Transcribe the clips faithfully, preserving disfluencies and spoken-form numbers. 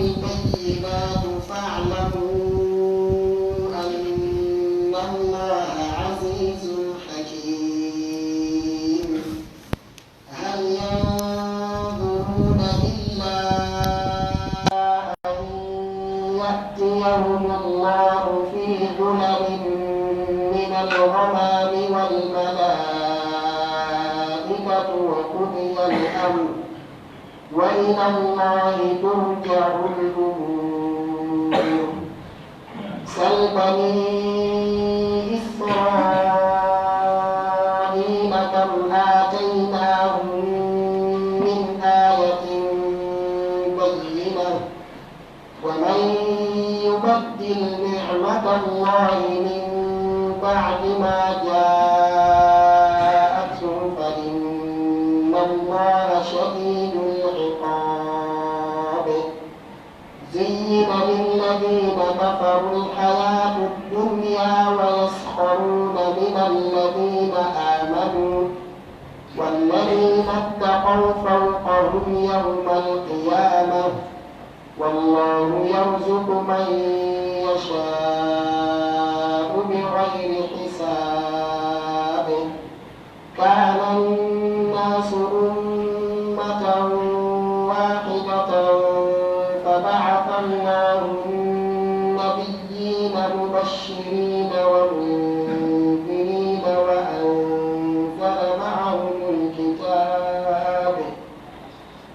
البينات فاعلموا أن الله عزيز حكيم. هل ينظرون إلا أن يأتيهم الله في ظلل من الغمام والملائكة وقضي الأمر وإلى الله ترجع الأمور. سل بني إسرائيل كم آتيناهم من آية بينة ومن يبدل نعمة الله من بعد ما جاءته فإن الله شديد العقاب. زين للذين كفروا الحياة الدنيا ويسخرون من الذين آمنوا والذين اتقوا فوقهم يوم القيامة والله يرزق من يشاء بغير حساب. كان الناس أمة واحدة فبعث الله النبيين مبشرين ومنذرين وأنزل معهم الكتاب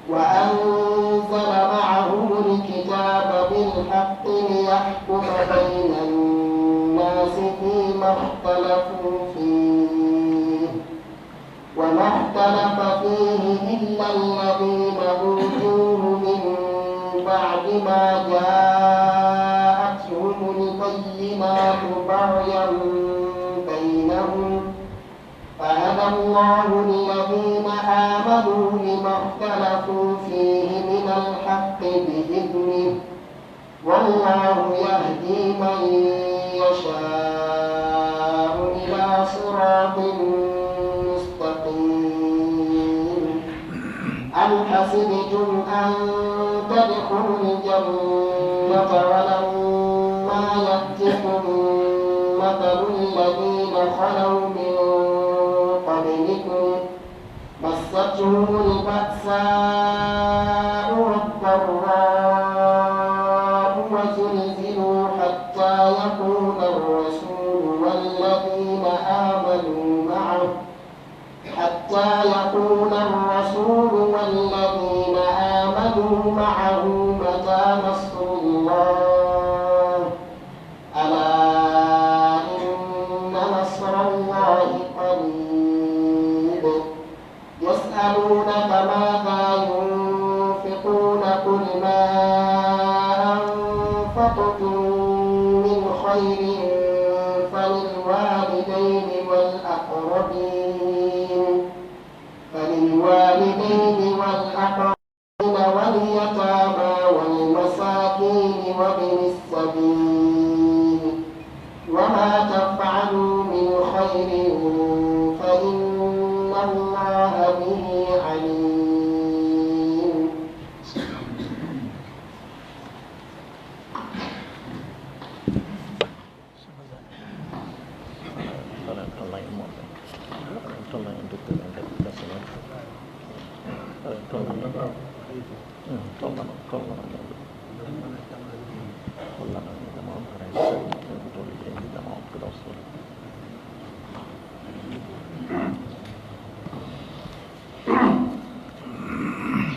وأنزل معهم الكتاب بالحق ليحكم بين الناس فيما اختلفوا فيه وما اختلف فيه إلا الذين أوتوه من بعد ما جاءتهم البينات بغيا بينهم فهدى الله الذين آمنوا لما اختلفوا فيه من الحق بإذنه والله يهدي من يشاء إلى صراط مستقيم. أم حسبتم أن تدخلوا الجنة ولما يأتكم مثل الذين خلوا من قبلكم مستهم البأساء والضراء وزلزلوا حتى يقول الرسول والذين آمنوا معه حتى يقول الرسول والذين آمنوا معه متى نصر الله ألا إن نصر الله قريب. يسألونك ماذا ينفقون قل ما أنفقتم من خير فللوالدين والأقربين فللوالدين والأقربين واليتامى والمساكين وابن السبيل وما تفعلوا من خير فإن الله به عليم.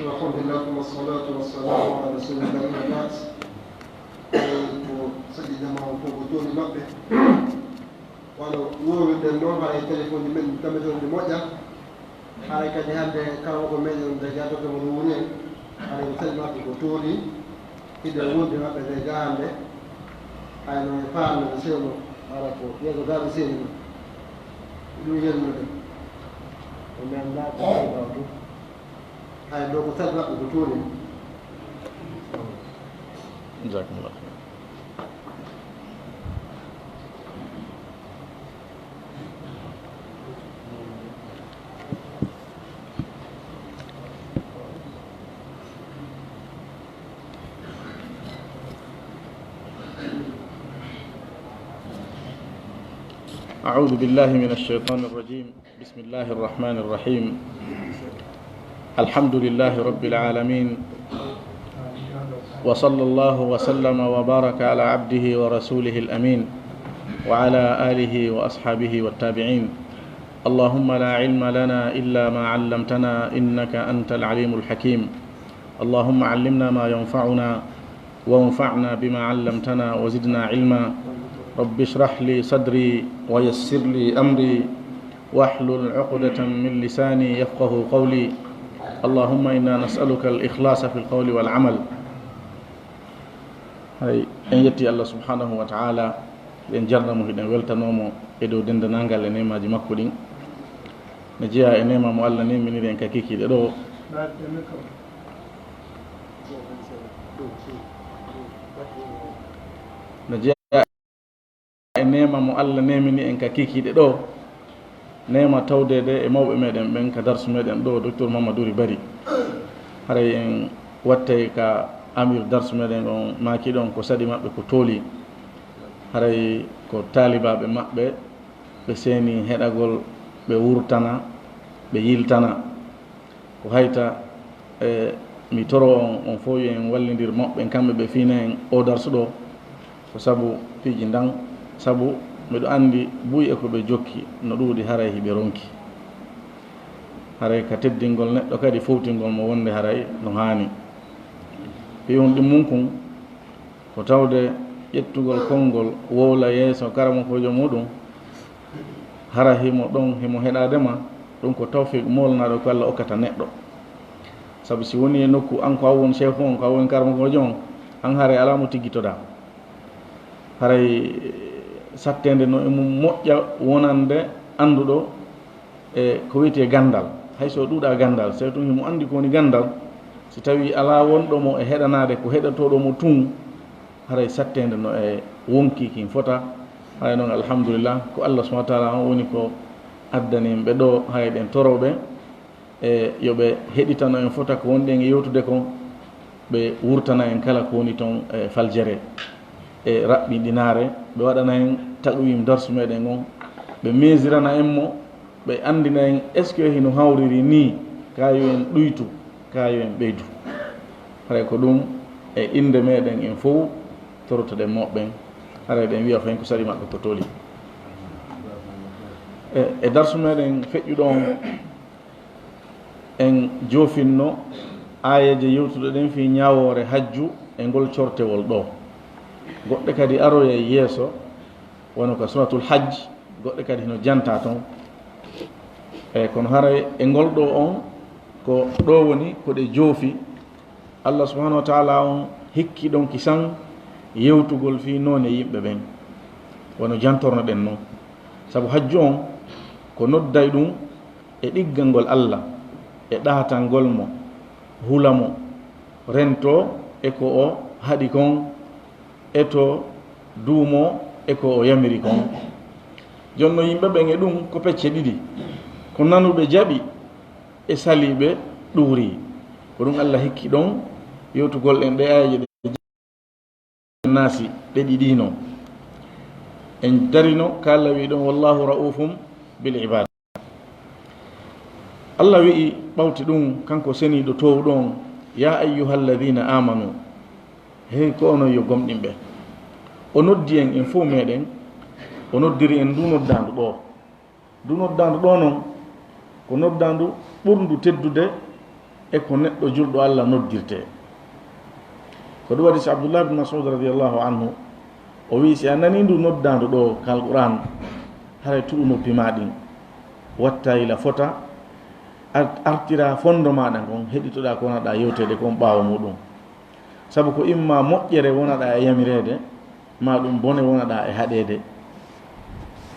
Alhamdulillah, thumma salatu wassalamu ala rasulillah, amma ba'd. Ko saɗi jama o fof ko jooni maɓɓe. Wano woowirɗen noon, haray telefoŋji men kamɓe toon ɗi moƴƴa. Haray kadi hannde kala ko meɗen dañi addoto mo no woni en. Haray ko saɗi maɓɓe ko tooni. Hiɗen wondi maɓɓe nde ga hannde. Hayno e faamno ɓe sewno, hara ko yeeso ga ɓe seni ɗum. Ɗum yelnude. Ko men ndaa ko tawi ɗo ɗum. Hay ɗo ko saɗi maɓɓe ko tooni. Jazakumullah khairan. أعوذ بالله من الشيطان الرجيم. بسم الله الرحمن الرحيم. الحمد لله رب العالمين. وصلى الله وسلم وبارك على عبده ورسوله الأمين وعلى آله وأصحابه والتابعين. اللهم لا علم لنا إلا ما علمتنا إنك أنت العليم الحكيم. اللهم علمنا ما ينفعنا وانفعنا بما علمتنا وزدنا علما. رب اشرح لي صدري ويسر لي أمري واحلل عقدة من لساني يفقه قولي. اللهم إنا نسألك الإخلاص في القول والعمل. Hay, en yetti Allah subhanahu wa ta'ala, en jarna mo, hiɗen weltanoo mo e dow dendanangal e neemaaji makko ɗin. No jeyaa e neema mo Allah neeminiri en ka kikiiɗe ɗoo. No jeyaa e neema mo Allah neemini en ka kikiiɗe ɗoo, neema tawdeede e mawɓe meɗen ɓen ka darsu meɗen ɗoo, Docteur Mamadou Ry Barry. Haray en wattay ka amir darsu meɗen on, maaki ɗon ko saɗi maɓɓe ko tooli. Haray ko taalibaaɓe maɓɓe, ɓe seeni heɗagol, ɓe wurtana, ɓe yiltana. Ko hayta, e, mi toro on, on fof yo en wallindir moɓɓen kamɓe ɓe fii na en oo darsu ɗoo, ko sabu piiji ndan, sabu miɗo anndi buy e ko ɓe jokki no ɗuuɗi, haray hiɓe ronki. Haray ka teddingol neɗɗo kadi fowtingol mo wonde haray no haani. Fii on ɗimmun kun, ko tawde ƴettugol konngol wowla yeeso karamokoojo muɗum, hara himo ɗon, himo heɗaade ma, ɗum ko tawfiq moolnaaɗo ko Alla okkata neɗɗo. Sabu si woni e nokku, an ko an woni sheehu on, ko an woni karamokoojo on, an haray alaa mo tiggitoɗaa. Haray satteende no e mum moƴƴa wonande annduɗo e ko wi'etee ganndal. Hay so o ɗuuɗaa ganndal, so tun himo anndi ko woni ganndal, si tawii alaa wonɗo mo e heɗanaade ko heɗotooɗo mo tun, haray satteende no e wonkii kin fota. Haray non, alhamdulillah, ko Allah subhanahu wa ta'ala on woni ko addani en ɓe ɗoo, haray ɗen torooɓe e yo ɓe heɗitano en fota ko wonɗen e yewtude kon, ɓe wurtana en kala ko woni ton e faljere e raɓɓinɗinaare, ɓe waɗana en taqwim darsu meɗen on, ɓe meesirana en mo, ɓe anndina en est-ce que hino hawriri nii, kaa yo en ɗuytu, kaa yo en ɓeydu. Haray ko ɗum e innde meɗen en fow torotoɗen moɓɓen, haray ɗen wi'a fayin ko saɗi maɓɓe ko toli. E, e darsu meɗen feƴƴuɗo on, en joofinno aayeeje yewtuɗo ɗen fii ñaawoore hajju e ngol cortewol ɗoo. Goɗɗe kadi aroyay yeeso, wano ka Suratul Hajj, goɗɗe kadi hino jantaa ton. E, kono haray e ngol ɗoo on, ko ɗoo woni ko ɗe joofi. Allah subhanahu wa ta'ala on hikki ɗon kisan yewtugol fii noone yimɓe ɓen, wano jantornoɗen non. Sabu hajju on ko nodday ɗum e ɗigganngol Allah, e ɗaatanngol mo, hula mo, rentoo e ko o haɗi kon, etoo, duumoo e ko o yamiri kon. Jonno yimɓe ɓen e ɗum ko pecce ɗiɗi, ko nanuɓe jaɓi e saliiɓe ɗuuri. Ko ɗum Allah hikki ɗon yewtugol en ɗe aayeeje ɗe naasi ɗe ɗiɗi non. En darino ka Allah wi'i ɗon, "Wallahu ra'ufum bil ibad." Allah wi'i ɓawti ɗum, kanko seniiɗo toowuɗo on, "Ya ayyuhalladhina amanu," hey ko onon yo gomɗinɓe. O noddi en, en fow meɗen, o noddiri en ndu noddaandu ɗoo. Ndu noddaandu ɗoo non, ko noddaandu ɓurndu teddude e ko neɗɗo julɗo Allah noddirtee. Ko ɗum waɗi si Abdullah bin Mas'ud radiyallahu anhu, o wi'i, si a nanii ndu noddaandu ɗoo ka Alqur'aan, haray tuɗu noppi maa ɗin, watta yila fota, ar-, artira fondo maaɗa ngon, heɗitoɗaa ko wonanɗaa yewteede kon ɓaawo muuɗum. Sabu ko imma moƴƴere wonanɗaa e yamireede, maa ɗum bone wonanɗaa e haɗeede.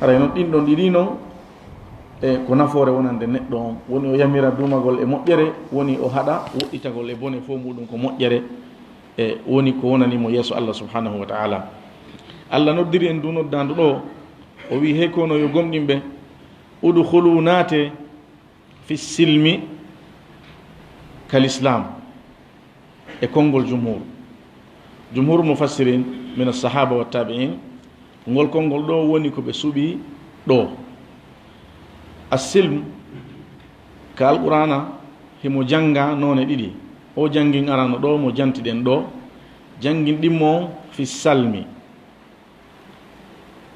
Haray non, ɗin ɗon ɗiɗi non, e ko nafoore wonande neɗɗo on. Woni o yamira duumagol e moƴƴere, woni o haɗa woɗɗitagol e bone, fow muuɗum ko moƴƴere, e woni ko wonani mo yeeso Allah subhanahu wa ta'ala. Allah noddiri en ndu noddaandu ɗoo, o wi'i, "Hey ko onon yo gomɗinɓe, udkhulu, naatee, fi silmi kal islam," e konngol jumhur. Jumhur mufassirin min as-sahaba wa tabi'in, ngol konngol ɗoo woni ko ɓe suɓii ɗoo. Assilm ka Alqur'aana himo jannga noone ɗiɗi. O janngin arano ɗoo mo jantiɗen ɗoo, janngin ɗimmo on fi salmi.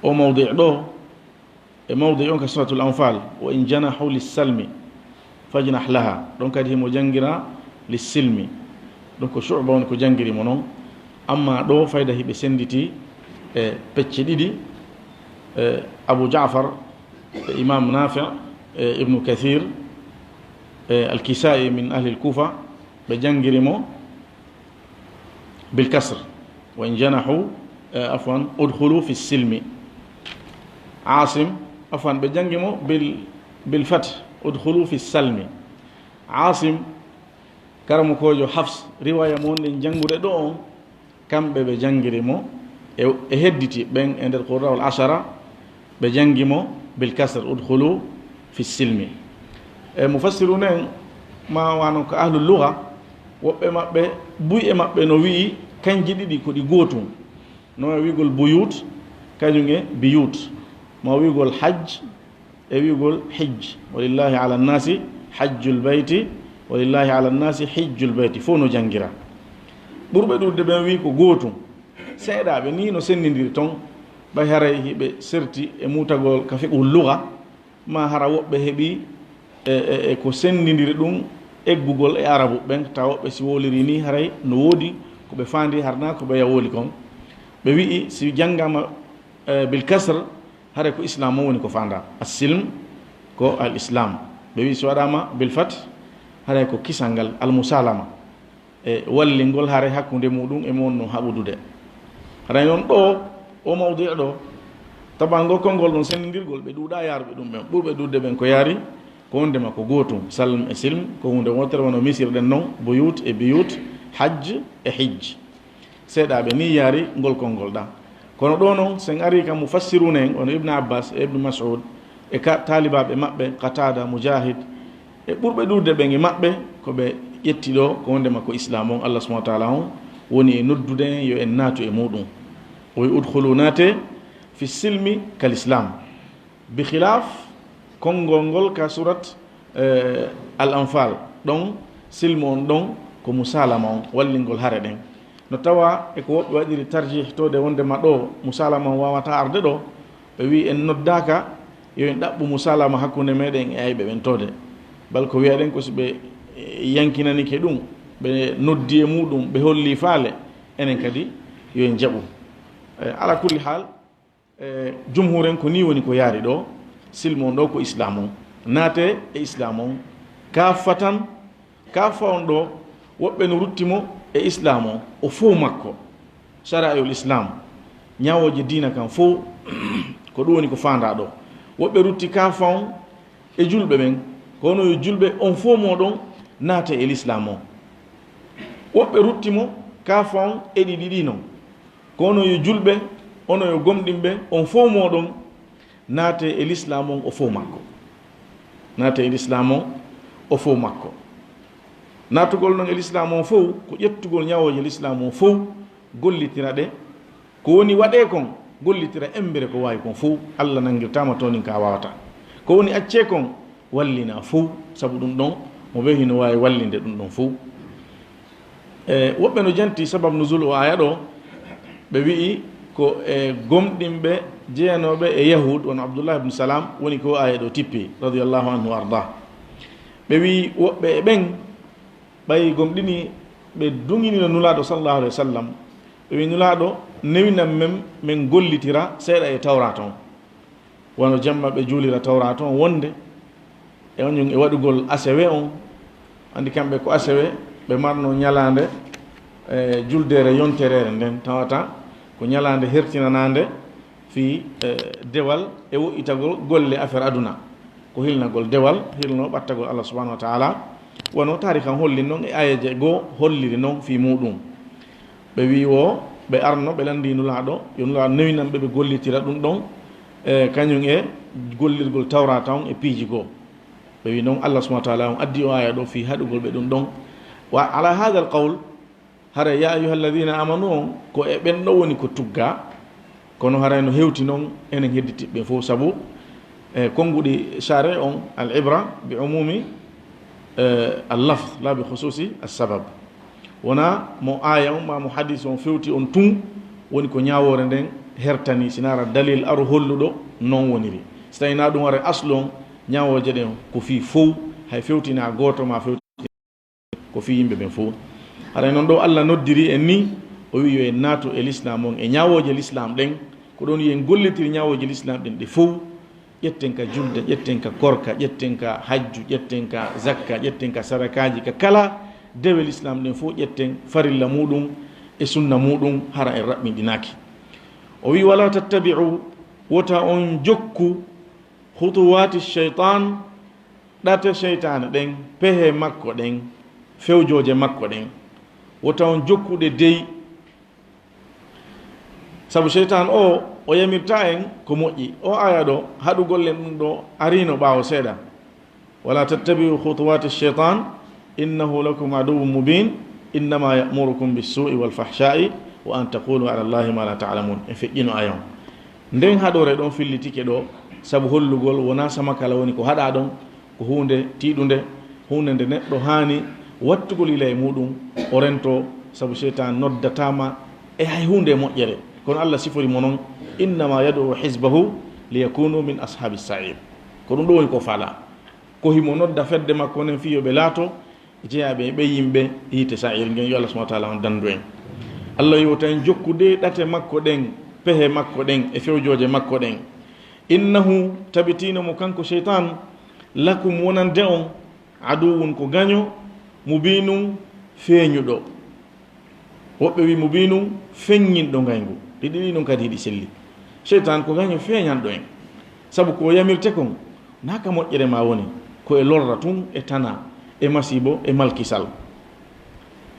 O mawdi' ɗoo, e mawdi' on ka Suratul Anfal, "Wa in janahu lissalmi fajnah laha." Ɗon kadi himo janngira lissilmi. Ɗum ko Shu'ba woni ko janngiri mo non. Amma ɗoo fayda hiɓe sennditi e pecce ɗiɗi, e Abu Ja'far, e Imam Nafi', e Ibnu Kathir, e Al-Kisa'i min ahlil Kufa, ɓe janngiri mo bil kasr. "Wa in janahu", eh, afwan, "udkhulu fi silmi." Asim, afwan, ɓe janngi mo bil, bil fath, "Udkhulu fi salmi." Asim, karamokoojo Hafs, riwaya mo wonɗen janngude ɗoo on, kamɓe ɓe janngiri mo e, e hedditi ɓen e nder Qurra'ul Ashara, ɓe janngi mo bil kasr, "Udkhulu fi silmi." E mufassiruna en, ma wano ko ahlul lugha, woɓɓe maɓɓe, buy e maɓɓe no wi'i kanji ɗiɗi ko ɗi gootun. No e wi'ugol buyut, kañum e biyut. Ma wi'ugol hajj, e wi'ugol hijj. "Walillahi ala nnasi hajjul bayti, walillahi ala nnasi hijjul bayti." Fof no janngira. Ɓurɓe ɗuuɗude ɓen wi'i ko gootun. Seeɗaaɓe nii no senndindiri ton, ɓay haray hiɓe serti e muutagol ka fiqhul lugha, ma hara woɓɓe heɓi e, e, e ko senndindiri ɗum eggugol e Arabu ɓen, tawa woɓɓe si wowliri nii haray no woodi ko ɓe faandi, harnaa ko ɓeya wowli kon. Ɓe wi'i si janngaama, e, bil kasr, haray ko Islaam on woni ko faandaa. As-silm ko al Islaam. Ɓe wi'i si waɗaama bil fath, haray ko kisal ngal, al musalama. E wallingol hare hakkunde muɗum e mo wonno haɓudude. Haray non ɗoo, o mawdi' ɗoo, taban ngol konngol ɗon senndirgol, ɓe ɗuuɗaa yaaruɓe ɗum ɓen. Ɓurɓe ɗuuɗude ɓen ko yaari ko wonndema ko gootum, salm e silm, ko huunde wootere, wano misirɗen non, buyut e biyut, hajj e hijj. Seeɗaaɓe nii yaari ngol konngol ɗaa. Kono ɗoo non, sen arii ka mufassiruuna en, wano Ibn Abbas e Ibn Mas'ud, e ka taalibaaɓe maɓɓe, Qataada, Mujaahid, e ɓurɓe ɗuuɗude ɓen e maɓɓe, ko ɓe ƴetti ɗoo, ko wonndema ko Islaam on, Allah subhanahu wa ta'ala on woni e noddude en yo en naatu e muɗum. O wi'i, "Udkhulu, naatee, fi silmi kal Islaam." Bi khilaaf konngol ngol ka surat, eh, Al Anfal, ɗon silmu on ɗon ko musalama on, wallingol hare ɗen. No tawa e ko woɓɓe waɗiri tarjih towde wonndema ɗoo musalama on waawataa arde ɗoo, ɓe wi'i en noddaaka yo en ɗaɓɓu musalama hakkunde meɗen e ayɓe ɓen towde. Bal ko wi'aɗen ko si ɓe, eh, yankinanike ɗum, ɓe noddi e muɗum, ɓe holli faale, enen kadi yo en jaɓu. Eh, ala kulli haal, E, jumhuur en ko nii woni ko yaari ɗoo, silmu on ɗoo ko Islaam on. Naatee e Islaam on. Kaafatan, kaafa on ɗoo, woɓɓe no rutti mo e Islaam on, o fow makko. Shara'il Islaam, ñaawooje diina kan fow, ko ɗum woni ko faandaa ɗoo. Woɓɓe rutti kaafa on e julɓe ɓen, ko hono yo julɓe on fow mooɗon naatee e Lislaam on. Woɓɓe rutti mo kaafa on e ɗi ɗiɗi non. Ko onon yo julɓe, onon yo gomɗinɓe, on fow mooɗon naatee e Lislaam on o fow makko. Naatee e Lislaam on o fow makko. Naatugol non e Lislaam on fow, ko ƴettugol ñawooje Lislaam on fow, gollitira ɗe. Ko woni waɗee kon, gollitira emmbere ko waawi kon fow. Alla nanngirtaa ma toonin ka a waawataa. Ko woni accee kon, wallinaa fow, sabu ɗum ɗon, mo bee hino waawi wallinde ɗum ɗon fow. E, woɓɓe no janti sabab nuzul o aaya ɗoo, ɓe wi'i ko e gomɗinɓe jeyanooɓe e Yahuud, wano Abdullah ibn Salam, woni ko aaya ɗoo tippi, radiyallahu anhu wa ardah. Ɓe wi'i woɓɓe e ɓen, ɓay gomɗini, ɓe duŋinino Nulaaɗo sallallahu alaihi wa sallam, ɓe wi'i, "Nulaaɗo, newinan men, men gollitira seeɗa e Tawraata on." Wano jemma ɓe juulira Tawraata on wonde e oñun e waɗugol asewe on. Anndi kamɓe ko asewe ɓe marno ñalaande, e, juldeere yontereere nden, tawata ko ñalaande hertinanaande fii, e, dewal e wo'itagol golle affaire aduna. Ko hilnagol dewal, hilno ɓattagol Allah subhanahu wa ta'ala. Wano taarikan holli non e aayeeje goo holliri non fii muuɗum. Ɓe wi'i woo, ɓe arno, ɓe lanndii Nulaaɗo, yo Nulaaɗo newinan ɓe, ɓe gollitira ɗum ɗon, e kañum e gollirgol Tawraata on e piiji goo. Ɓe wi'i non, Allah subhanahu wa ta'ala on addi o aaya ɗoo fii haɗugol ɓe ɗum ɗon. Wa ala haadal qawl, haray yaa ayyuhal ladiina aamanu on, ko e ɓen ɗoo woni ko tuggaa, kono haray no hewti non enen hedditiiɓe ɓen fow, sabu E konnguɗi share on, al ibra bi umumi, eh, al lafz, la bi khususi as sabab. Wona mo aaya on, ma mo hadis on fewti on tun, woni ko ñaawoore nden hertani, si naara dalil aru holluɗo non woniri. Si tawi na ɗum ara aslu on, ñaawooje ɗen ko fii fow, hay fewtina gooto ma fewti ko fii yimɓe ɓen fow. Haray non ɗo Allah noddiri en ni, o wi'i yo en naatu e lislaam on, e ñaawooje lislaam ɗen, ko ɗon yo en gollitir ñaawooje lislaam ɗen ɗe fow. Ƴetten ka julde, ƴetten ka korka, ƴetten ka hajju, ƴetten ka zakka, ƴetten ka sarakaaji, ka kala dewe lislaam ɗen fow ƴetten farilla muuɗum e sunna muuɗum, hara en raɓɓinɗinaaki. O wi'i, "Wala tattabi'u, wota on jokku, khutuwati shaytan, ɗate sheytaane ɗen, pehe makko ɗen, fewjooje makko ɗen. Wota on jokkuɗe dey." Sabu seytaan o, o yamirta en ko moƴƴi. O aya ɗo, haɗugol en ɗum ɗo arino ɓaawo seeɗa. "Wala tattabi'u khutuwati shaytan, innahu lakum aduwwun mubin, innama ya'murukum bis-su'i wal fahsha'i wa an taqulu ala Allahi ma la ta'lamun." En feƴƴino aya on. Nden haɗore ɗon fillitike ɗo, sabu hollugol wona sama kala woni ko haɗa ɗon, ko huunde tiiɗunde, huunde nde neɗɗo haani wattugol yila e muuɗum, o rento, sabu seytaan noddataama e hay huunde e moƴƴere. Kono Allah sifori mo non, "Innama yad'u hizbahu liyakunu min ashabi sa'ir." Ko ɗum ɗo woni ko faala. Ko himo nodda fedde makko nden fii yo ɓe laato jeyaaɓe e ɓe yimɓe yiite sa'ir ngen, yo Allah subhanahu wa ta'ala on dandu en. Allah yo tan jokkude ɗate makko ɗen, pehe makko ɗen, e fewjooje makko ɗen. "Innahu", tabitino mo kanko seytaan, "lakum", wonande on, "aduwwun", ko gaño, "mubinun", feeñuɗo. Woɓɓe wi, "mubinun", feññinɗo ngayngu. Ɗi ɗiɗi ɗon kadi hiɗi selli. Seytaan ko gaño feeñanɗo en. Sabu ko o yamirte kon, naa ka moƴƴere ma woni, ko e lorra tun, e tana, e masiibo, e malkisal.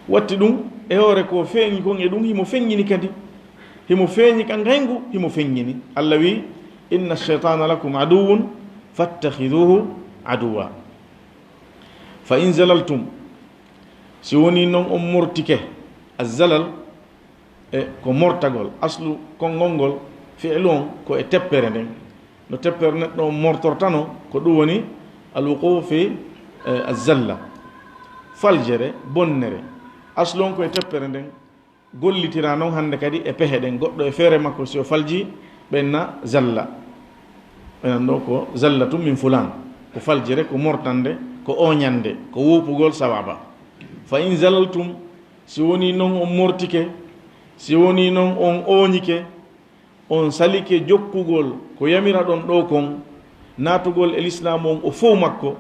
Watti ɗum, e hoore ko feeñi kon e ɗum, himo feññini kadi. Himo feeñi ka ngayngu, himo feññini. Allah wi, "Inna shaytana lakum aduwwun fattakhiduhu aduwwa." Fa in zalaltum, si woni non on mortike, azzalal, e ko mortagol, aslu konngol ngol, fi'lu on ko e teppere nden. No teppere neɗɗo on mortortano, ko ɗum woni alwuquu fi, eh, azzalla. Faljere, bonnere. Aslu on ko e teppere nden. Gollitira non hannde kadi e pehe ɗen. Goɗɗo e feere makko, si o falji, ɓenna zalla. Ɓenan ɗo ko zallatun min fulaan. Ko faljere, ko mortande, ko ooñande, ko woopugol sawaaba. Fa in zalaltum, si woni non on mortike, si woni non on ooñike, on salike jokkugol ko yamiraɗon ɗo kon, naatugol e lislaamu on o fow makko,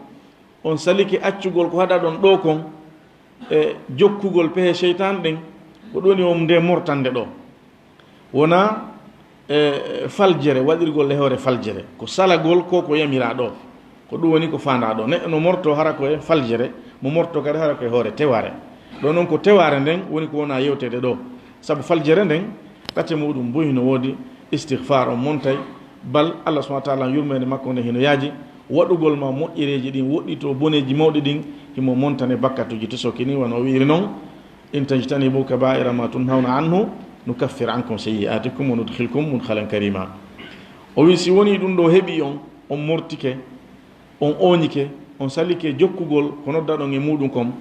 on salike accugol ko haɗaɗon ɗo kon, e jokkugol pehe seytaan ɗen, ko ɗum woni on nde mortande ɗo. Wona, e, faljere, waɗirgol e hoore faljere. Ko salagol ko ko yamiraa ɗo. Ko ɗum woni ko faandaa ɗo. Neɗɗo no morto hara ko e faljere, mo morto kadi hara ko e hoore tewaare. Ɗo non ko tewaare nden woni ko wona yewteede ɗo. Sabu faljere nden, ɗate muɗum buy no woodi, istigfaar on montay, bal Allah subhanahu wa ta'ala yurmeende makko nden hino yaaji, waɗugol ma moƴƴereeji ɗin, woɗɗitoo boneeji mawɗi ɗin, himo montane bakkatuuji tosoki ni, wano o wi'iri non, "In tajtanibu kaba'ira ma tunhawna anhu, nukaffir ankum sayyi'atikum wa nudkhilkum mudkhalan karima." O wi, si woni ɗum ɗo heɓi on, on mortike, on ooñike, on salike jokkugol ko noddaɗon e muɗum kon,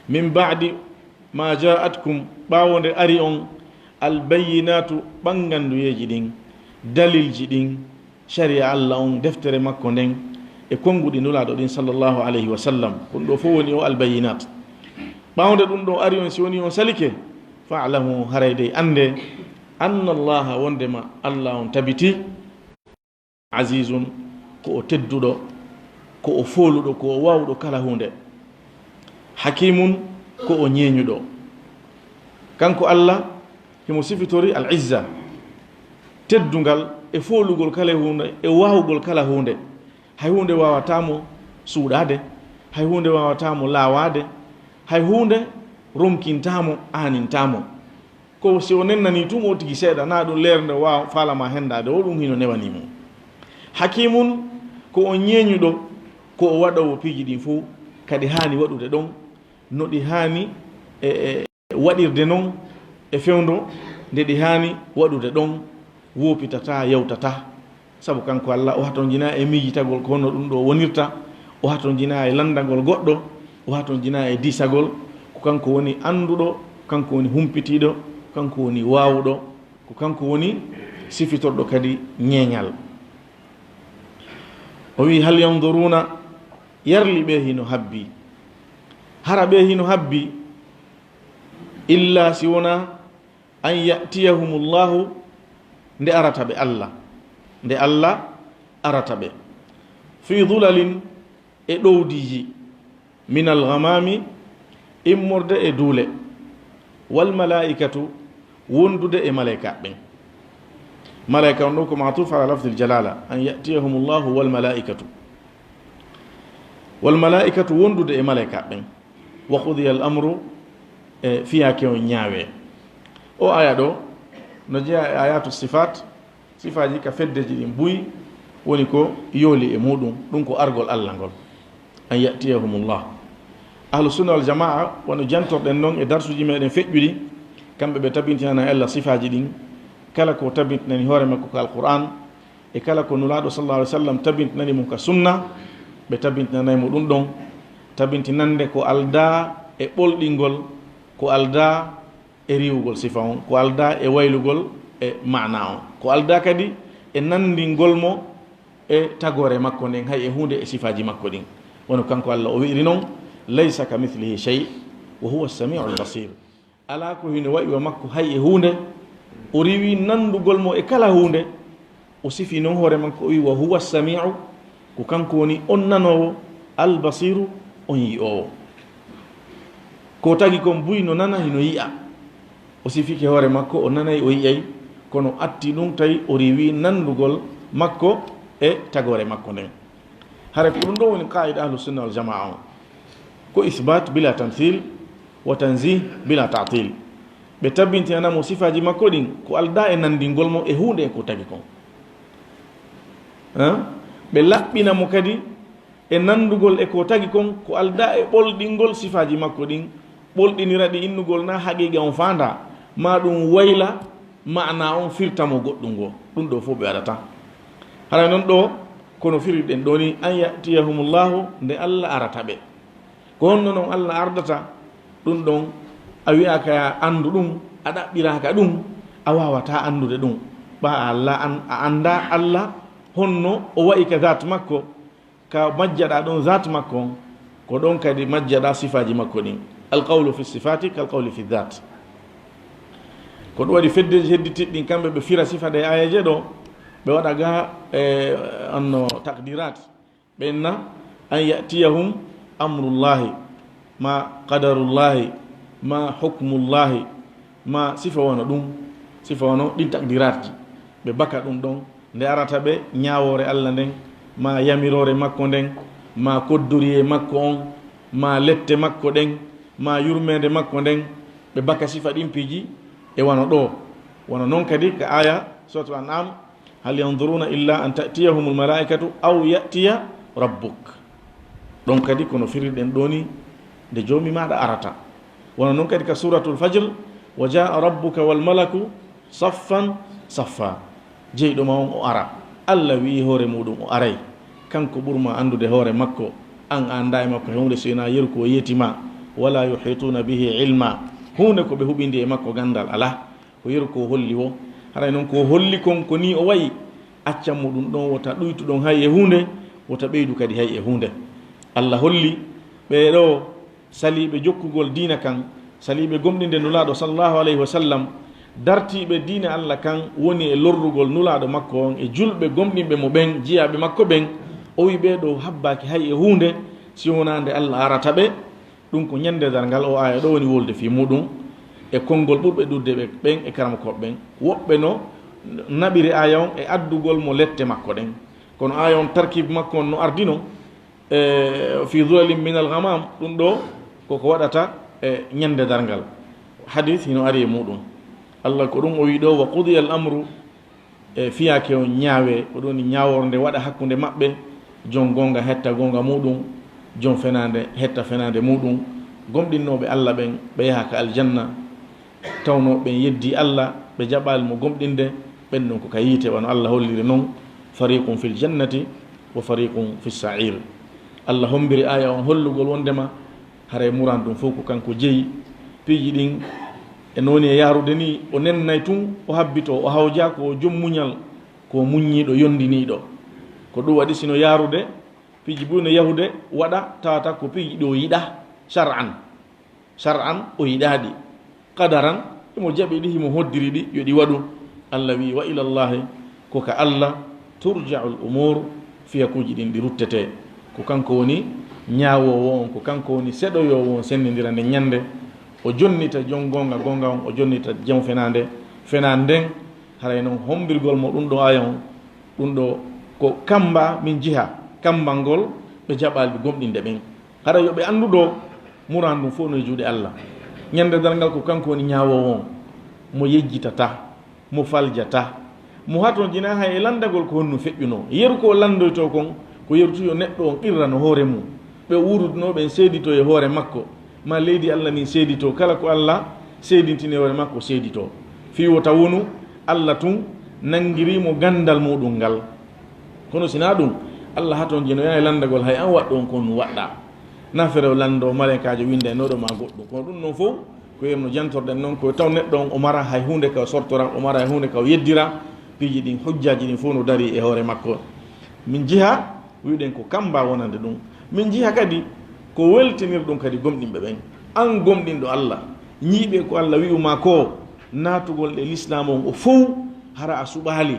min ba'di ma ja'atkum, ɓaawo nde ari on, al bayyinatu, ɓannganduyeeji ɗin, dalilji ɗin, shari'a Allah on, deftere makko nden, e konnguɗi Nulaaɗo ɗin, sallallahu alayhi wa sallam. Ko ɗum ɗo fow woni o al bayyinat. Ɓaawo nde ɗum ɗo ari on, si woni on salike, fa'lamu, haray dey annde, anna Allaha, wondema Allah on tabiti, azizun, ko o tedduɗo, ko o fooluɗo, ko o waawuɗo kala huunde. Hakimun, ko o ñeeñuɗo. Kanko Allah, himo sifitori al izza, teddungal e foolugol kala huunde, e waawugol kala huunde. Hay huunde waawataa mo suuɗaade, hay huunde waawataa mo laawaade, hay huunde ronkintaa mo, aanintaa mo. Ko si o nennanii tun o tigi seeɗa, naa ɗum leernde o waawa faala ma hendaade, o ɗum hino newanii mo. Hakimun, ko o ñeeñuɗo, ko o waɗoowo piiji ɗin fow, kadi haani waɗude ɗon, no ɗi haani e, e waɗirde non, e fewndo nde ɗi haani waɗude ɗon, woopitataa, yawtataa. Sabu kanko Alla, o hatonjinaa e miijitagol ko honno ɗum ɗoo wonirta, o hatonjinaa e lanndagol goɗɗo, o hatonjinaa e diisagol. Ko kanko woni annduɗo, kanko woni humpitiiɗo, kanko woni waawuɗo, ko kanko woni sifitorɗo kadi ñeeñal. O wi'i, "Hal yanzuruna, yarli ɓe hino habbi. Hara ɓe hino habbi, illa si wonaa an ya'tiyahumullahu, nde arata ɓe Alla, nde Alla arata ɓe, fi dulalin, e ɗowdiiji, minal ghamami, immorde e duule, wal malaa'ikatu, wondude e malaykaaɓe ɓen." Malaa'ika on ɗon ko ma'tuf ala lafdil jalala, an ya'tiyahumullahu wal malaa'ikatu. Wal malaa'ikatu, wondude e malaykaaɓe ɓen. Wa qudiya al amru, e fiyaake on ñaawee. O aya ɗo no jeyaa e ayatu sifat, sifaaji ka feddeji ɗin buy woni ko yooli e muɗum, ɗum ko argol Alla ngol, an ya'tiyahumullah. Ahlu sunna wal jamaa, wano jantorɗen non e darsuji meɗen feƴƴuɗi, kamɓe ɓe tabintinana e Alla sifaaji ɗin, kala ko tabintinani hoore makko ka Alqur'an, e kala ko Nulaaɗo sallallahu alaihi wasallam tabintinani mo ka sunna, ɓe tabintinanay mo ɗum ɗon, tabintinande ko aldaa e ɓolɗingol, ko aldaa e riiwugol sifa on, ko aldaa e waylugol e maana on, ko aldaa kadi e nanndingol mo e tagoore makko nden, hay e huunde e sifaaji makko ɗin. Wano kanko Alla o wi'iri non, "Laysa ka mithlihi shay, wa huwa as-sami'ul basir." Alaa ko hino wa'i wa makko hay e huunde, o riiwi nanndugol mo e kala huunde, o sifi non hoore makko, o wi'i, "Wa huwa as-sami'u", ko kanko woni on nanoowo, "al-basiru", on yi'oowo. Ko tagi kon buy no nana, hino yi'a. O sifike hoore makko, o nanay, o yi'ay, kono atti ɗum tawi o riiwi nanndugol makko e tagoore makko nden. Hara ko ɗum ɗo woni qaa'ida ahlu sunna wal jamaa on. Ko isbat bila tamthil wa tanzih bila ta'til. Ɓe tabintinana mo sifaaji makko ɗin, ko aldaa e nanndingol mo e huunde e ko tagi kon. Hein? Ɓe laɓɓina mo kadi e nanndugol e ko tagi kon, ko aldaa e ɓolɗingol sifaaji makko ɗin, ɓolɗinira ɗi innugol na haqiiqa on faandaa, maa ɗum wayla maana on firta mo goɗɗum goo. Ɗum ɗoo fof ɓe waɗata. Haray non ɗoo, kono firirɗen ɗoo ni, an ya'tiyahumullahu, nde Alla arata ɓe. Ko honno non Alla ardata? Ɗum ɗon, a wi'aaka ya anndu ɗum, a ɗaɓɓiraaka ɗum, a waawataa anndude ɗum. Ɓaa a Alla an-, a anndaa Alla honno o wa'i ka zaat makko, ka majjaɗaa ɗon zaat makko on, ko ɗon kadi majjaɗaa sifaaji makko ɗin. Al qawlu fi sifati kal qawli fi zaat. Ko ɗum waɗi feddeji hedditiɗi ɗin, kamɓe ɓe fira sifa ɗe aayeeje ɗo, ɓe waɗa ga, e, anno taqdirat. Ɓe inna an ya'tiyahum amrullahi, ma qadarullahi, ma hukmullahi, ma sifa wano ɗum, sifa wano ɗin takdiraaji. Ɓe baka ɗum ɗon, nde arata ɓe ñaawoore Alla nden, ma yamiroore makko nden, ma koddoriyee makko on, ma lette makko ɗen, ma yurmeende makko nden, ɓe baka sifa ɗin piiji e wano ɗoo. Wano non kadi ka aaya Suratul An'am, "Hal yanzuruna illa an ta'tiyahumul malaikatu aw ya'tiya rabbuk." Ɗon kadi kono firirɗen ɗoo ni nde Joomi maaɗa arata. Wano non kadi ka Suratul Fajr, "Wa jaa rabbuka wal malaku saffan saffa." Jeyɗo ma on o ara. Alla wi'i hoore muɗum o aray. Kanko ɓurma anndude hoore makko. An a anndaa e makko e huunde so hinaa yeru ko o yeeti ma. "Wala yuhituna bihi ilma." Huunde ko ɓe huɓindi e makko ganndal alaa. Ko yeru ko o holli woo. Haray non ko o holli kon ko nii o wa'i, accan mo ɗum ɗon, wota ɗuytu ɗon hay e huunde, wota ɓeydu kadi hay e huunde. Alla holli ɓee ɗoo saliiɓe jokkugol diina kan, saliiɓe gomɗinde Nulaaɗo sallallahu alayhi wa sallam, dartiiɓe diina Alla kan woni e lorrugol Nulaaɗo makko on e julɓe gomɗinɓe mo ɓen, jiyaaɓe makko ɓen, o wi'i ɓee ɗoo habbaaki hay e huunde si wonaa nde Alla arata ɓe. Ɗum ko ñande darngal, o aaya ɗoo woni wolde fii muɗum e konngol ɓurɓe ɗuuɗude ɓe ɓen e karamokooɓe ɓen. Woɓɓe no naɓiri aaya on e addugol mo lette makko ɗen. Kono aaya on tarkiib makko on no ardi non, e, "fi zulalin minal ghamam", ɗum ɗoo ko ko waɗata e ñande darngal. Hadiis hino ari e muɗum. Alla ko ɗum o wi'i ɗoo, "Wa qudiyal amru", e fiyaake on ñaawee, ko ɗum woni ñaawoore nde waɗa hakkunde maɓɓe, jon goonga hetta goonga muɗum, jon fenaande hetta fenaande muɗum. Gomɗinnooɓe Alla ɓen, ɓe yaha ka aljanna, tawnoo ɓen yeddii Alla, ɓe jaɓaali mo gomɗinde, ɓen ɗon ko ka yiite, wano Alla holliri non, Fariqun fil jannati wa fariqun fis sa'ir. Allah hombiri aaya on hollugol wondema haray muran ɗum fof ko kanko jeyi. Piiji ɗin e nooni e yaarude ni, o nennay tun, o habbitoo, o hawja ko o jom muñal, ko o muññiiɗo, yondiniiɗo. Ko ɗum waɗi sino yaarude, piiji buy no yahude waɗa, tawata ko piiji ɗi o yiɗa shar'an. Shar'an o yiɗaa ɗi. Qadaran, himo jaɓi ɗi, himo hoddiri ɗi, yo ɗi waɗu. Allah wi'i, "Wa ilallahi, ko ka Allah, turja'ul umur, fiyakuuji ɗin ɗi ruttetee." Ko kanko woni ñaawoowo on, ko kanko woni seɗoyoowo on, senndindira nden ñannde. O jonnita jon goonga goonga on, o jonnita jon fenaande fenaande nden. Haray non, hombirgol mo ɗum ɗo aaya on, ɗum ɗo ko kamba min jiha, kambal ngol ɓe jaɓaali gomɗinde ɓen. Hara yo ɓe anndu ɗo, muraan ɗum fof no e juuɗe Allah. Ñande darngal ko kanko woni ñaawoowo on, mo yejjitata, mo faljata, mo hatonjina hay e lanndagol ko honno feƴƴunoo. Yeru ko o lanndoytoo kon, ko yeru tun yo neɗɗo on qirrano hoore mum. Ɓe o wuurudunoo ɓen seeditoo e hoore makko, maa leydi Allah ndin seeditoo, kala ko Allah seedintini e hoore makko seeditoo. Fii wota wonu Allah tun nanngirii mo ganndal muuɗum ngal. Kono si naa ɗum, Allah hatonjinoyaa e lanndagol hay an waɗɗo on ko on waɗɗaa. Naa fere o lanndoo malaykaajo winnda e nooɗo maa goɗɗum. Kono ɗum non fof, ko yeru no jantorɗen non, ko taw neɗɗo on o mara hay huunde ka o sortora, o mara hay huunde ka o yeddira, piiji ɗin, hujjaaji ɗin fof no darii e hoore makko. Min jiha, wi'uɗen ko kamba wonande ɗum. Min jiha kadi ko weltinirɗum kadi gomɗinɓe ɓen. An gomɗinɗo Allah, ñiiɓe ko Allah wi'u maa ko, naatugol e lislaam on o fow, hara a suɓaali,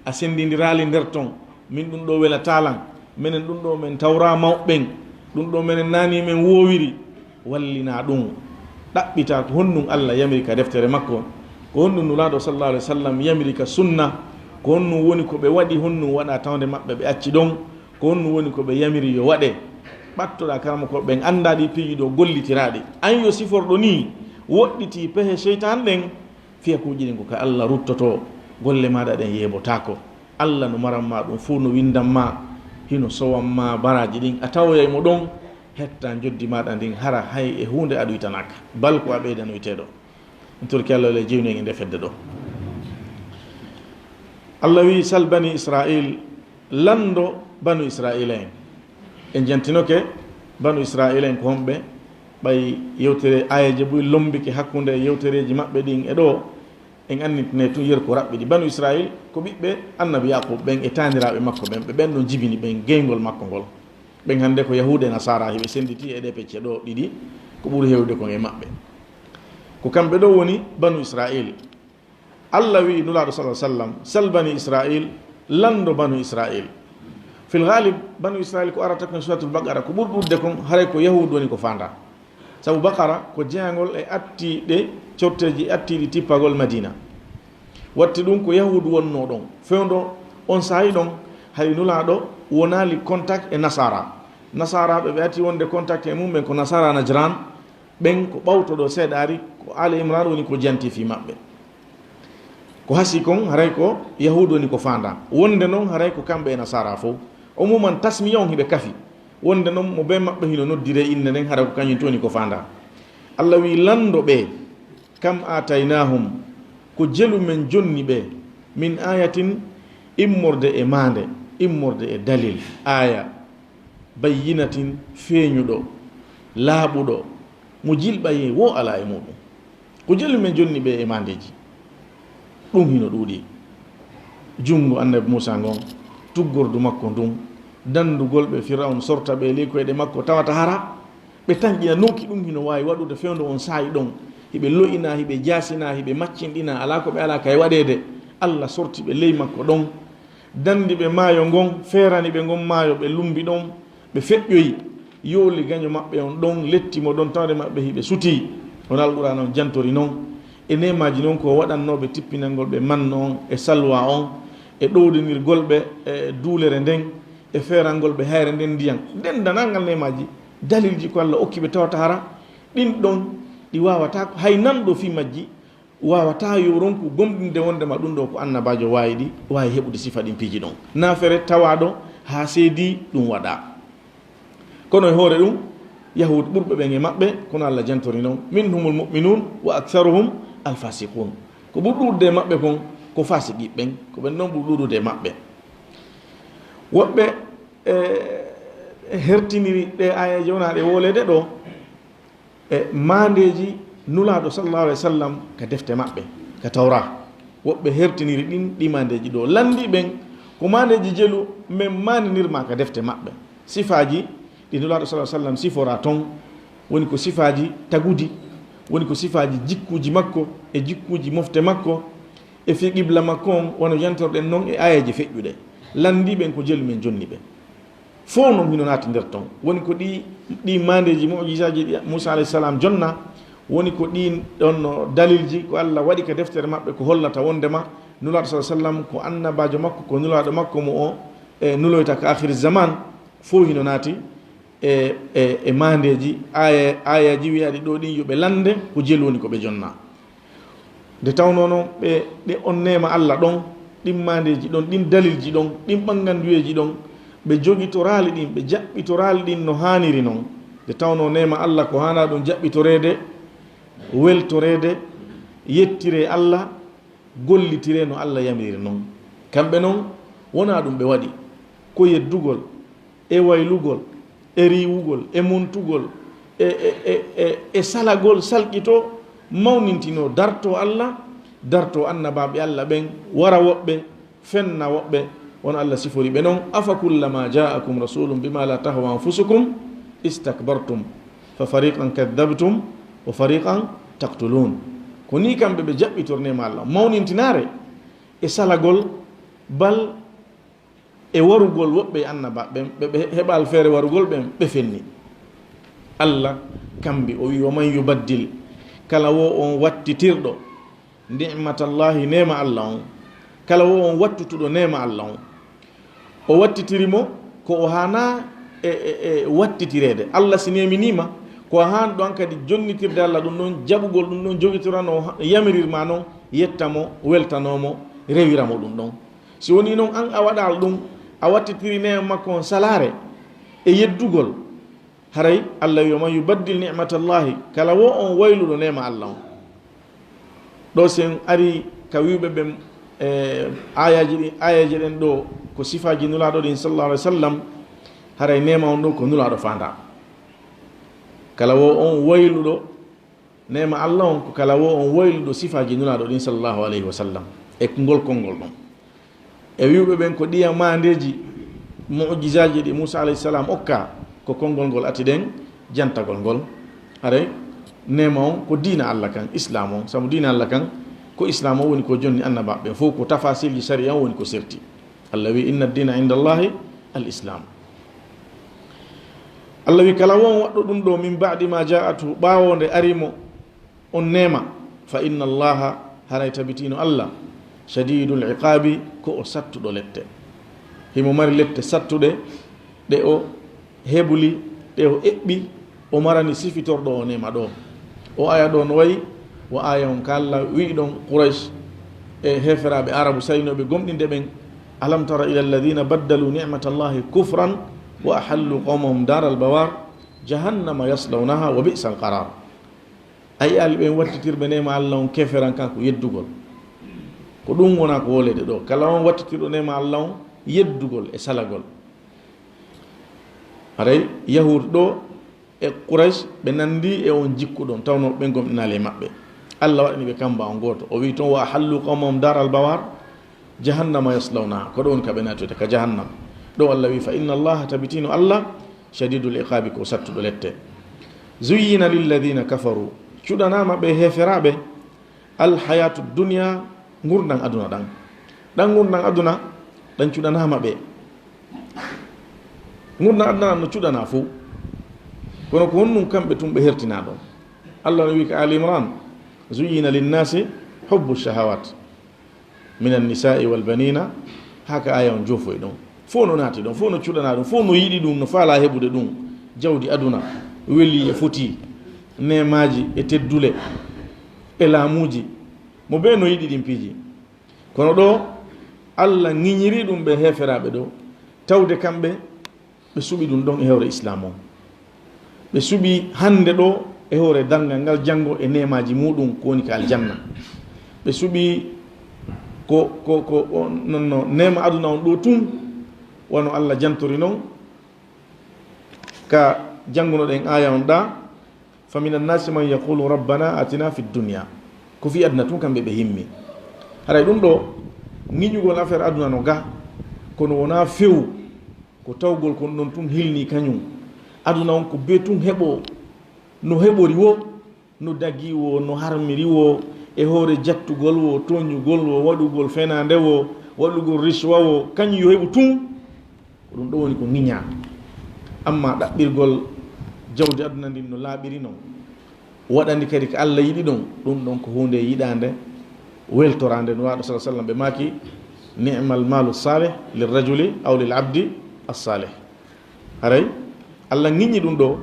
a senndindiraali nder ton. Min ɗum ɗo welataa lan. Menen ɗum ɗo men tawraa mawɓe ɓen. Ɗum ɗo menen naanii men woowiri. Wallinaa ɗum. Ɗaɓɓitaa ko honɗum Allah yamiri ka deftere makko. Ko honɗum Nulaaɗo sallallahu alaihi wasallam yamiri ka sunna. Ko honɗum woni ko ɓe waɗi, honɗum waɗaa tawde maɓɓe ɓe acci ɗon. Ko honɗum woni ko ɓe yamiri yo waɗe. Ɓattoɗaa karamokooɓe ɓen anndaa ɗi piiji ɗo gollitiraaɗi. An yo siforɗo nii woɗɗitii pehe seytaan ɗen. Fiyakuuji ɗin ko ka Allah ruttotoo, golle maaɗa ɗen yeebotaako. Allah no maran maa ɗum fow, no winndan maa, hino sowan maa baraaji ɗin, a tawoyay mo ɗon, hetta njoddi maaɗa ndin, hara hay e huunde a ɗuytanaaka, bal ko a ɓeydanoyteeɗo. En torki Allah, yo Allah jeynu en e nde fedde ɗo. Allah wi'i, "Sal bani Israil, lanndo banu Israila en." En jantinoke banu Israila en ko honɓe, ɓay yewtere aayeeje buy lombike hakkunde yewtereeji maɓɓe ɗin e ɗo, en annitinay tun yeru ko raɓɓiɗi. Banu Israil ko ɓiɓɓe annabi Yaqub ɓen e taaniraaɓe makko ɓen, ɓe ɓen ɗon jibini ɓen geyngol makko ngol. Ɓen hannde ko Yahuuda e Nasaara, hiɓe sennditi e ɗe pecce ɗo ɗiɗi, ko ɓuri heewde kon e maɓɓe. Ko kamɓe ɗo woni banu Israil. Allah wi'i Nulaaɗo sallallahu alaihi wasallam, "Sal bani Israil, lanndo banu Israil." Fil ghalib, banu Israil ko arata kon Suratul Baqara, ko ɓuri ɗuuɗude kon, haray ko Yahuud woni ko faandaa. Sabu Baqara ko jeyangol e attiiɗe, corteeji attiiɗi tippagol Madina. Watti ɗum ko Yahuud wonnoo ɗon. Fewndo on saa'i ɗon, hay Nulaaɗo wonaali contact e Nasaara. Nasaaraaɓe ɓe ati wonde contact e mum ɓen ko Nasaara Najran, ɓen ko ɓawto ɗo seeɗaari, ko Aali Imran woni ko janti fii maɓɓe. Ko hasii kon, haray ko Yahuud woni ko faandaa. Wonde non, haray ko kamɓe e Nasaara fow. Umuman, tasmiya on hiɓe kafi. Wonde non, mo bee maɓɓe hino noddiree innde nden, haray ko kañum tun woni ko faandaa. Allah wi'i, "Lanndo ɓe, kam aataynahum, ko jelu men jonni ɓe, min ayatin, immorde e maande, immorde e dalil, aaya." Bayyinatin, feeñuɗo, laaɓuɗo, mo jilɓayee woo alaa e muuɗum. Ko jelu men jonni ɓe e maandeeji. Ɗum hino ɗuuɗi. Junngo Annabi Muusaa ngon, tuggordu makko ndun, danndugol ɓe Firawun sorta ɓe ley koyɗe makko, tawata hara ɓe tanƴina nooki. Ɗum hino waawi waɗude fewndo on saa'i ɗon. Hiɓe lo'inaa, hiɓe jaasinaa, hiɓe maccinɗinaa, alaa ko ɓe alaa kay waɗeede. Alla sorti ɓe ley makko ɗon. Danndi ɓe maayo ngon, feerani ɓe ngon maayo, ɓe lumbi ɗon, ɓe feƴƴoyi, yooli gaño maɓɓe on ɗon, letti mo ɗon, tawde maɓɓe hiɓe sutii. Hono Alqur'aana on jantori non, e neemaaji non ko o waɗannoo ɓe, tippinangol ɓe manno on, e salwa on, e ɗowlinirgol ɓe, e duulere nden, e feerangol ɓe hayre nden ndiyan. Denndaangal neemaaji, dalilji ko Alla okki ɓe, tawata hara ɗin ɗon ɗi waawataa ko hay nanɗo fii majji, waawataa yo ronku gomɗinde wondema ɗum ɗo ko annabaajo waawi ɗi, waawi heɓude sifa ɗin piiji ɗon. Naa fere tawaaɗo haa seedii ɗum waɗaa. Kono e hoore ɗum, Yahuud ɓurɓe ɓen e maɓɓe, kono Alla jantori non, "Minhumul mu'minun wa aktharuhum al fasiqun." Ko ɓuri ɗuuɗude e maɓɓe kon, ko faasiqiiɓe ɓen, ko ɓen ɗon ɓuri ɗuuɗude e maɓɓe. Woɓɓe, e, hertiniri ɗee aayeeje wonaa ɗe wooleede ɗoo, e maandeeji Nulaaɗo sallallahu alaihi wasallam ka defte maɓɓe, ka Tawraa. Woɓɓe hertiniri ɗin, ɗi maandeeji ɗoo. Lanndii ɓen ko maandeeji jelu men maandinir maa ka defte maɓɓe. Sifaaji ɗi Nulaaɗo sallallahu alaihi wasallam siforaa ton, woni ko sifaaji tagudi, woni ko sifaaji jikkuuji makko e jikkuuji mofte makko, e fii qibla makko on, wano jantorɗen non e aayeeje feƴƴuɗe. Lanndii ɓen ko jelu men jonni ɓe. Fow non hino naati nder ton. Woni ko ɗi, ɗi maandeeji, mu'jizaaji ɗi Muusaa alayhi salaam jonna, woni ko ɗin ɗon no dalilji ko Alla waɗi ka deftere maɓɓe ko hollata wondema Nulaaɗo sallallahu alaihi wasallam ko annabaajo makko, ko nulaaɗo makko mo o, e, nuloyta ka aakhiri zaman, fow hino naati e, e, e maandeeji, aaya-, aayaaji wi'aaɗi ɗoo ɗin yo ɓe lannde ko jelu woni ko ɓe jonna. Nde tawnoo non ɓe, ɗe on neema Alla ɗon, ɗin maandeeji ɗon, ɗin dalilji ɗon, ɗin ɓannganduyeeji ɗon, ɓe jogitoraali ɗin, ɓe jaɓɓitoraali ɗin no haaniri non. Nde tawnoo neema Alla ko haanaa ɗum jaɓɓitoreede, weltoreede, yettiree Alla, gollitiree no Alla yamiriri non. Kamɓe non, wonaa ɗum ɓe waɗi, ko yeddugol, e waylugol, e riiwugol, e muntugol, e, e, e, e, e salagol, salkitoo, mawnintinoo, dartoo Alla, dartoo annabaaɓe Alla ɓen, wara woɓɓe, fenna woɓɓe, wano Alla sifori ɓe non, "Afa kullama ja'akum rasulun bima la tahwa anfusukum istakbartum, fa fariqan kadhabtum, wa fariqan taqtulun." Ko nii kamɓe ɓe jaɓɓitor neema Alla, mawnintinaare e salagol, bal e warugol woɓɓe e annabaaɓe ɓen, ɓe, ɓe heɓaali feere warugol ɓen, ɓe fenni. Alla kambi, o wi'i, "Wa man yubaddil," kala wo on wattitirɗo, "ni'matallahi," neema Alla on, kala wo on wattutuɗo neema Alla on, o wattitiri mo ko o haanaa e, e, e wattitireede. Alla si neeminii ma, ko a haani ɗon kadi jonnitirde Alla ɗum ɗon, jaɓugol ɗum ɗon, jogitorano yamirir ma non, yetta mo, weltanoo mo, rewira mo ɗum ɗon. Si wonii non an a waɗaali ɗum, a wattitiri neema makko on salaare e yeddugol, haray Alla wi'i, "Wa man yubaddil ni'matallahi," kala wo on wayluɗo neema Alla on. Ɗoo si en arii ka wi'uɓe ɓen, e, aayaaji ɗin, aayeeje ɗen ɗoo ko sifaaji Nulaaɗo ɗin sallallahu alaihi wasallam, haray neema on ɗoo ko Nulaaɗo faandaa. Kala wo on wayluɗo neema Alla on ko kala wo on wayluɗo sifaaji Nulaaɗo ɗin sallallahu alaihi wasallam e ngol konngol ɗon. E wi'uɓe ɓen ko ɗiya maandeeji, mu'jizaaji ɗi Muusaa alayhi salaam okkaa, ko konngol ngol ati ɗen, jantagol ngol. Haray neema on ko diina Alla kan, Islaam on. Sabu diina Alla kan ko Islaam on woni ko jonni annabaaɓe ɓen fow, ko tafaasiilji sariya on woni ko serti. Alla wi'i, "Inna ad-diina inda Allahi al-Islaam." Alla wi'i, kala won waɗɗo ɗum ɗoo, "min ba'di ma ja'atu," ɓaawo nde ari mo on neema, "fa inna Allaha," haray tabitino Alla, "shadidul iqaabi," ko o sattuɗo lette. Himo mari lette sattuɗe, ɗe o hebuli, ɗe o eɓɓi, o marani sifitorɗo o neema ɗoo. O aya ɗoo no wayi wa aya on ka Alla wi'i ɗon Quraysh e heeferaaɓe Arabu saynooɓe gomɗinde ɓen, "Alam tara ila alladhina baddalu ni'matallahi kufran wa ahallu qawmahum daral bawar, jahannama yaslawnaha wa bi'sal qarar." A yi'aali ɓen wattitirɓe neema Alla on keferan kan ko yeddugol. Ko ɗum wonaa ko wooleede ɗoo. Kala on wattitirɗo neema Alla on yeddugol e salagol. Haray Yahuud ɗoo e Quraysh ɓe nanndi e on jikku ɗon, tawnoo ɓen gomɗinaali e maɓɓe. Alla waɗani ɓe kamba on gooto. O wi'i ton, "Wa ahallu qawmahum daral bawar, jahannama yaslawnaha." Ko ɗon woni ka ɓe naatoyta, ka jahannam. Ɗo Alla wi'i, "Fa inna Allaha," tabitino Alla, "shadidul iqaabi," ko sattuɗo lette. "Zuyyina lilladhina kafaru," cuɗanaama ɓe heeferaaɓe, "al hayatu dunya," ngurndan aduna ɗan. Ɗan ngurndan aduna, ɗan cuɗanaama ɓe. Ngurndan aduna ɗan no cuɗanaa fow. Kono ko honɗun kamɓe tun ɓe hertinaa ɗon? Alla no wi'i ka Ali Imran, "Zuyyina linnasi hubbu shahawat." Minan nisa'i wal banina, haa ka aya on joofoyi ɗon. Fow no naati ɗon, fow no cuɗanaa ɗum, fow no yiɗi ɗum, no faalaa heɓude ɗum. Jawdi aduna, welii e fotii, neemaaji e teddule e laamuuji. Mo bee no yiɗi ɗin piiji. Kono ɗoo, Alla ŋiñirii ɗum ɓe heeferaaɓe ɗoo, tawde kamɓe ɓe suɓi ɗum ɗon e hoore Islaam on. Ɓe suɓi hannde ɗoo e hoore darngal ngal, janngo e neemaaji muuɗum ko woni ka aljanna. Ɓe suɓi ko, ko, ko, ko non no neema aduna on ɗoo tun, Wano Alla jantori non ka janngunoɗen aaya on ɗaa, "Fa minan naasi man yaqulu rabbana atina fid dunya." Ko fii aduna tun kamɓe ɓe himmi. Haray ɗun ɗoo, ŋiñugol affaire aduna no ga, kono wonaa few ko tawgol kon ɗon tun hilnii kañun. Aduna on ko bee tun heɓoo, no heɓori woo, no dagii woo, no harmiri woo, e hoore jattugol woo, tooñugol woo, waɗugol fenaande woo, waɗugol riswa woo, kañun yo heɓu tun. Ko ɗun ɗoo woni ko ŋiñaa. Ammaa ɗaɓɓirgol jawdi aduna ndin no laaɓiri non, waɗandi kadi ko Alla yiɗi ɗon, ɗun ɗon ko huunde yiɗaande, weltoraande. Nulaaɗo sallallaahu alayhi wa sallam ɓe maaki, "Ni'mal maalu saalih lirrajuli aw lil abdi as-saalih." Haray Alla ŋiñi ɗun ɗoo,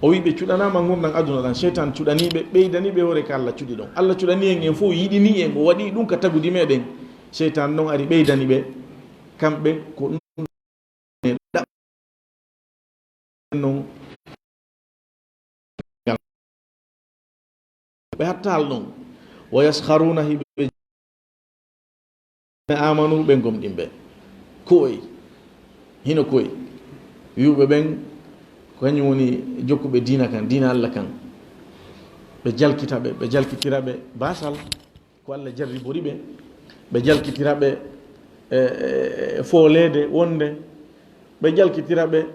o wi'i ɓe cuɗanaama ngurndan aduna ɗan, seytaan cuɗanii ɓe, ɓeydanii ɓe hoore ka Alla cuɗi ɗon. Alla cuɗanii en, en fow yiɗinii en, o waɗii ɗun ka tagudi meɗen. Seytaan non ari ɓeydani ɓe, kamɓe ko ɗun ɗaɓɓi non. Ɓe hattaali ɗon, "Wa yaskharuuna", hiɓe "Aamanu", ɓen gomɗinɓe. Ko'oy, hino ko'oy. Wi'uɓe ɓen, ko kañum woni jokkuɓe diina kan, diina Alla kan. Ɓe jalkita ɓe, ɓe jalkitira ɓe baasal, ko Alla jarribori ɓe. Ɓe jalkitira ɓe, e, e, e fooleede wonde. Ɓe jalkitira ɓe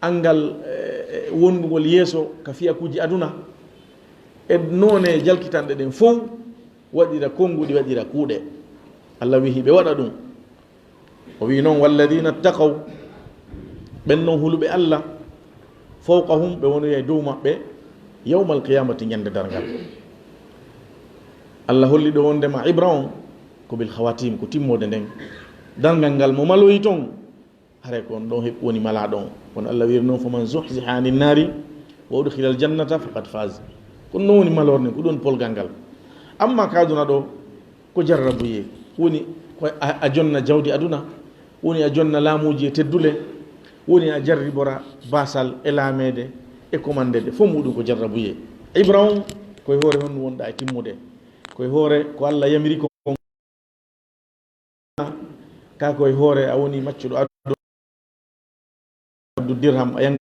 anngal, e, e, wondugol yeeso ka fiyakuuji aduna. E noone jalkitanɗe ɗen fow, waɗira konnguɗi, waɗira kuuɗe. Alla wi'i hiɓe waɗa ɗun. O wi'i non, "Walladina ttaqaw", ɓen non huluɓe Alla, "fawqahum", ɓe wonoyay dow maɓɓe, "yawmal qiyamati", ñande darngal. Alla holli ɗoo wondema ibra on ko bil khawatim, ko timmoode nden. Darngal ngal mo maloyi ton, haray ko on ɗon heɓ-, woni malaaɗo on. Kono Alla wi'iri non, "Faman zuhziha anin naari wa udkhilal jannata faqad faz." Ko non woni maloore nden, ko ɗun polgal ngal. Amma ka aduna ɗoo, ko jarrabuyee. Woni ko a, a jonna jawdi aduna, woni a jonna laamuuji e teddule, woni a jarribora baasal e laameede e komandede. Fow muɗum ko jarrabuyee. Ibra on, ko e hoore honɗum wonɗaa e timmude. Ko e hoore ko Alla yamiri kon. Kaa ko e hoore a woni maccuɗo aduna. Abdu dirham, a yanga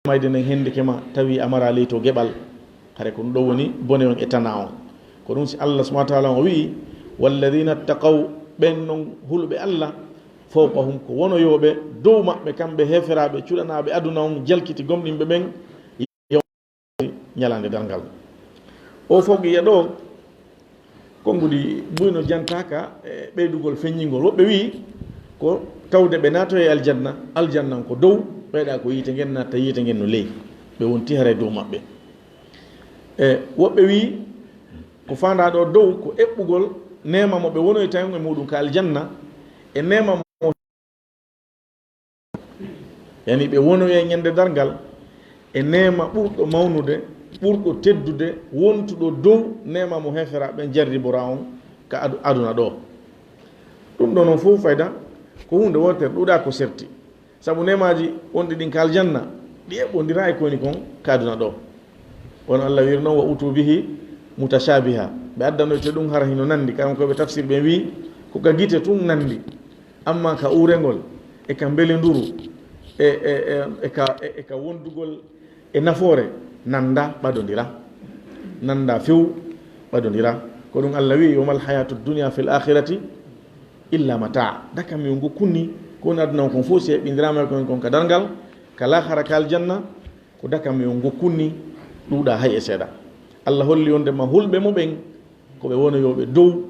mayde nden hendike ma, tawi a mara ley to geɓal. Hare ko ɗum ɗo woni bone on e tana on. Ko ɗum si Allah subhanahu wa ta'ala on o wi'i, "Walladhina ttaqaw", ɓen non huluɓe Allah, "fawqahum", ko wonoyooɓe dow maɓɓe, kamɓe heeferaaɓe cuɗanaaɓe aduna on, jalkiti gomɗinɓe ɓen, ñalaande darngal. O fow qiya ɗo, konguɗi buy no jantaaka e ɓeydugol feññingol. Woɓɓe wi'i ko tawde ɓe naatoyay aljanna, aljanna on ko dow, ɓeyɗa ko yiite ngen, natta yiite ngen no ley. Ɓe wonti haray dow maɓɓe. E woɓɓe wi'i ko faandaa ɗo dow ko eɓɓugol neema mo ɓe wonoyta e muɗum ka aljanna, e neema mo Yani ɓe wonoyay ñande darngal e neema ɓurɗo mawnude, ɓurɗo teddude, wontuɗo dow neema mo heeferaaɓe ɓen jarribora on ka adu-, aduna ɗo. Ɗum ɗo non fow fayda ko huunde wootere, ɗuuɗaa ko serti. Sabu neemaaji wonɗi ɗin ka aljanna, ɗi eɓɓondiraa e ko woni kon ka aduna ɗo. Wano Allah wiiri non, "Wa utu bihi mutashabiha." Ɓe addanoyte ɗum hara hino nandi, kamɓe ko ɓe tafsir ɓen wi'i ko ka gite tun nandi. Amma ka uurengol, e ka mbelenduru, e, e, e, e ka, e, e ka wondugol e nafoore, nanda ɓadondira. Nanda few ɓadondira. Ko ɗum Allah wi'i, "Wa mal hayatu dunya fil akhirati illa mata." Dakam yo ngo kunni, ko woni aduna on kon fof, si heɓɓindiraama e kon, kon ka darngal, ka laakhara, ka aljanna, ko dakam yo ngo kunni, ɗuuɗa hay e seeɗa. Allah holli wonde ma hulɓe mo ɓen, ko ɓe wonoyooɓe dow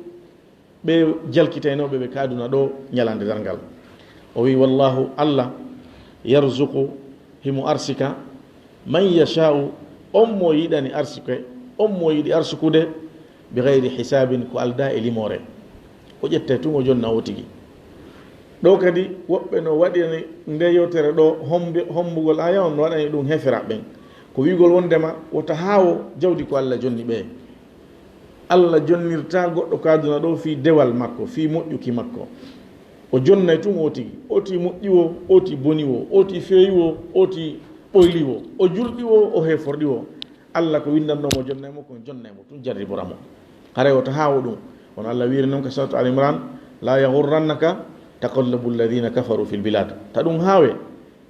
ɓe jalkitaynooɓe ɓe ka aduna ɗo ñalaande darngal. O wi'i, "Wallahu, Allah, yarzuqu, himo arsika, man yasha'u, on mo yiɗani arsuke, on mo yiɗi arsukude, bi ghayri hisabin, ko aldaa e limoore." O ƴettay tun o jonna o tigi. Ɗo kadi woɓɓe no waɗani nde yewtere ɗo hombe-, hombugol aya on no waɗani ɗum heeferaaɓe ɓen. Ko wi'ugol wondema wota haawo jawdi ko Allah jonni ɓe. Allah jonnirtaa goɗɗo ka aduna ɗo fii dewal makko, fii moƴƴuki makko. O jonnay tun o tigi. Oti moƴƴi wo, oti boni wo, oti feewi wo, oti ɓoyli wo, o julɗi wo, o heeforɗi wo. Allah ko winndannoo mo jonnay mo, kon jonnay mo tun, jarribora mo. Haray wota haawo ɗum. Kono Allah wiiri non ka Suratu Ali Imran, "La yaghurrannaka Taqallabu alladhina kafaru fil bilad. Ta ɗum haawe,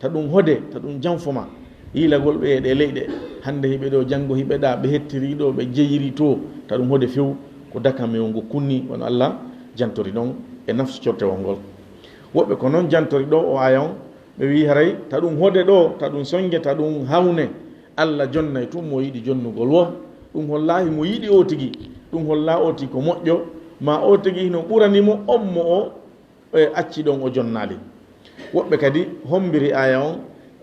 ta ɗum hode, ta ɗum janfoma. Yiilagol ɓe e ɗee leyɗe. Hannde hiɓe ɗoo, janngo hiɓe ɗaa, ɓe hettirii ɗoo, ɓe jeyirii too. Ta ɗum hode few, ko dakamewo ngu kunni, wano Alla jantori ɗon e nafsu cortewol ngol. Woɓɓe ko non jantori ɗoo o aaya on, ɓe wi'i haray ta ɗum hode ɗoo, ta ɗum songe, ta ɗum hawne. Alla jonnay tun mo yiɗi jonnugol woo. Ɗum hollaa himo yiɗi oo tigi. Ɗum hollaa oo tigi ko moƴƴo, maa oo tigi hino ɓurani mo on mo o e acci ɗon o jonnaali. Woɓɓe kadi hombiri aaya on,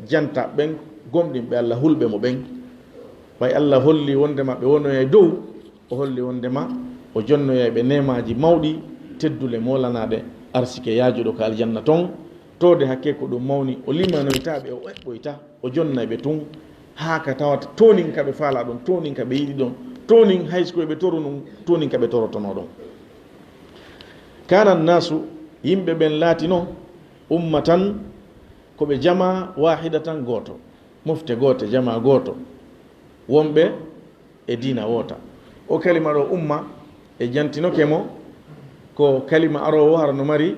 janta ɓen gomɗinɓe Alla hulɓe mo ɓen. Ɓay Alla holli wondema ɓe wonoyay dow, o holli wondema o jonnoyay ɓe neemaaji mawɗi, teddule moolanaaɗe, arsike yaajuɗo ka aljanna ton. Toode hakkee ko ɗum mawni, o limanoytaa ɓe, o eɓɓoyta, o jonnay ɓe tun. Haa ka tawata toonin ka ɓe faalaa ɗon, toonin ka ɓe yiɗi ɗon, toonin hay si ko ɓe toru ɗun, toonin ka ɓe torotonoo ɗon. Kana annaasu, yimɓe ɓen laatino, ummatan, ko ɓe jamaa, waahidatan, gooto, mofte goote, jamaa gooto, wonɓe e diina woota. O kalima ɗoo umma, e jantinoke mo, ko kalima aroowo hara no mari,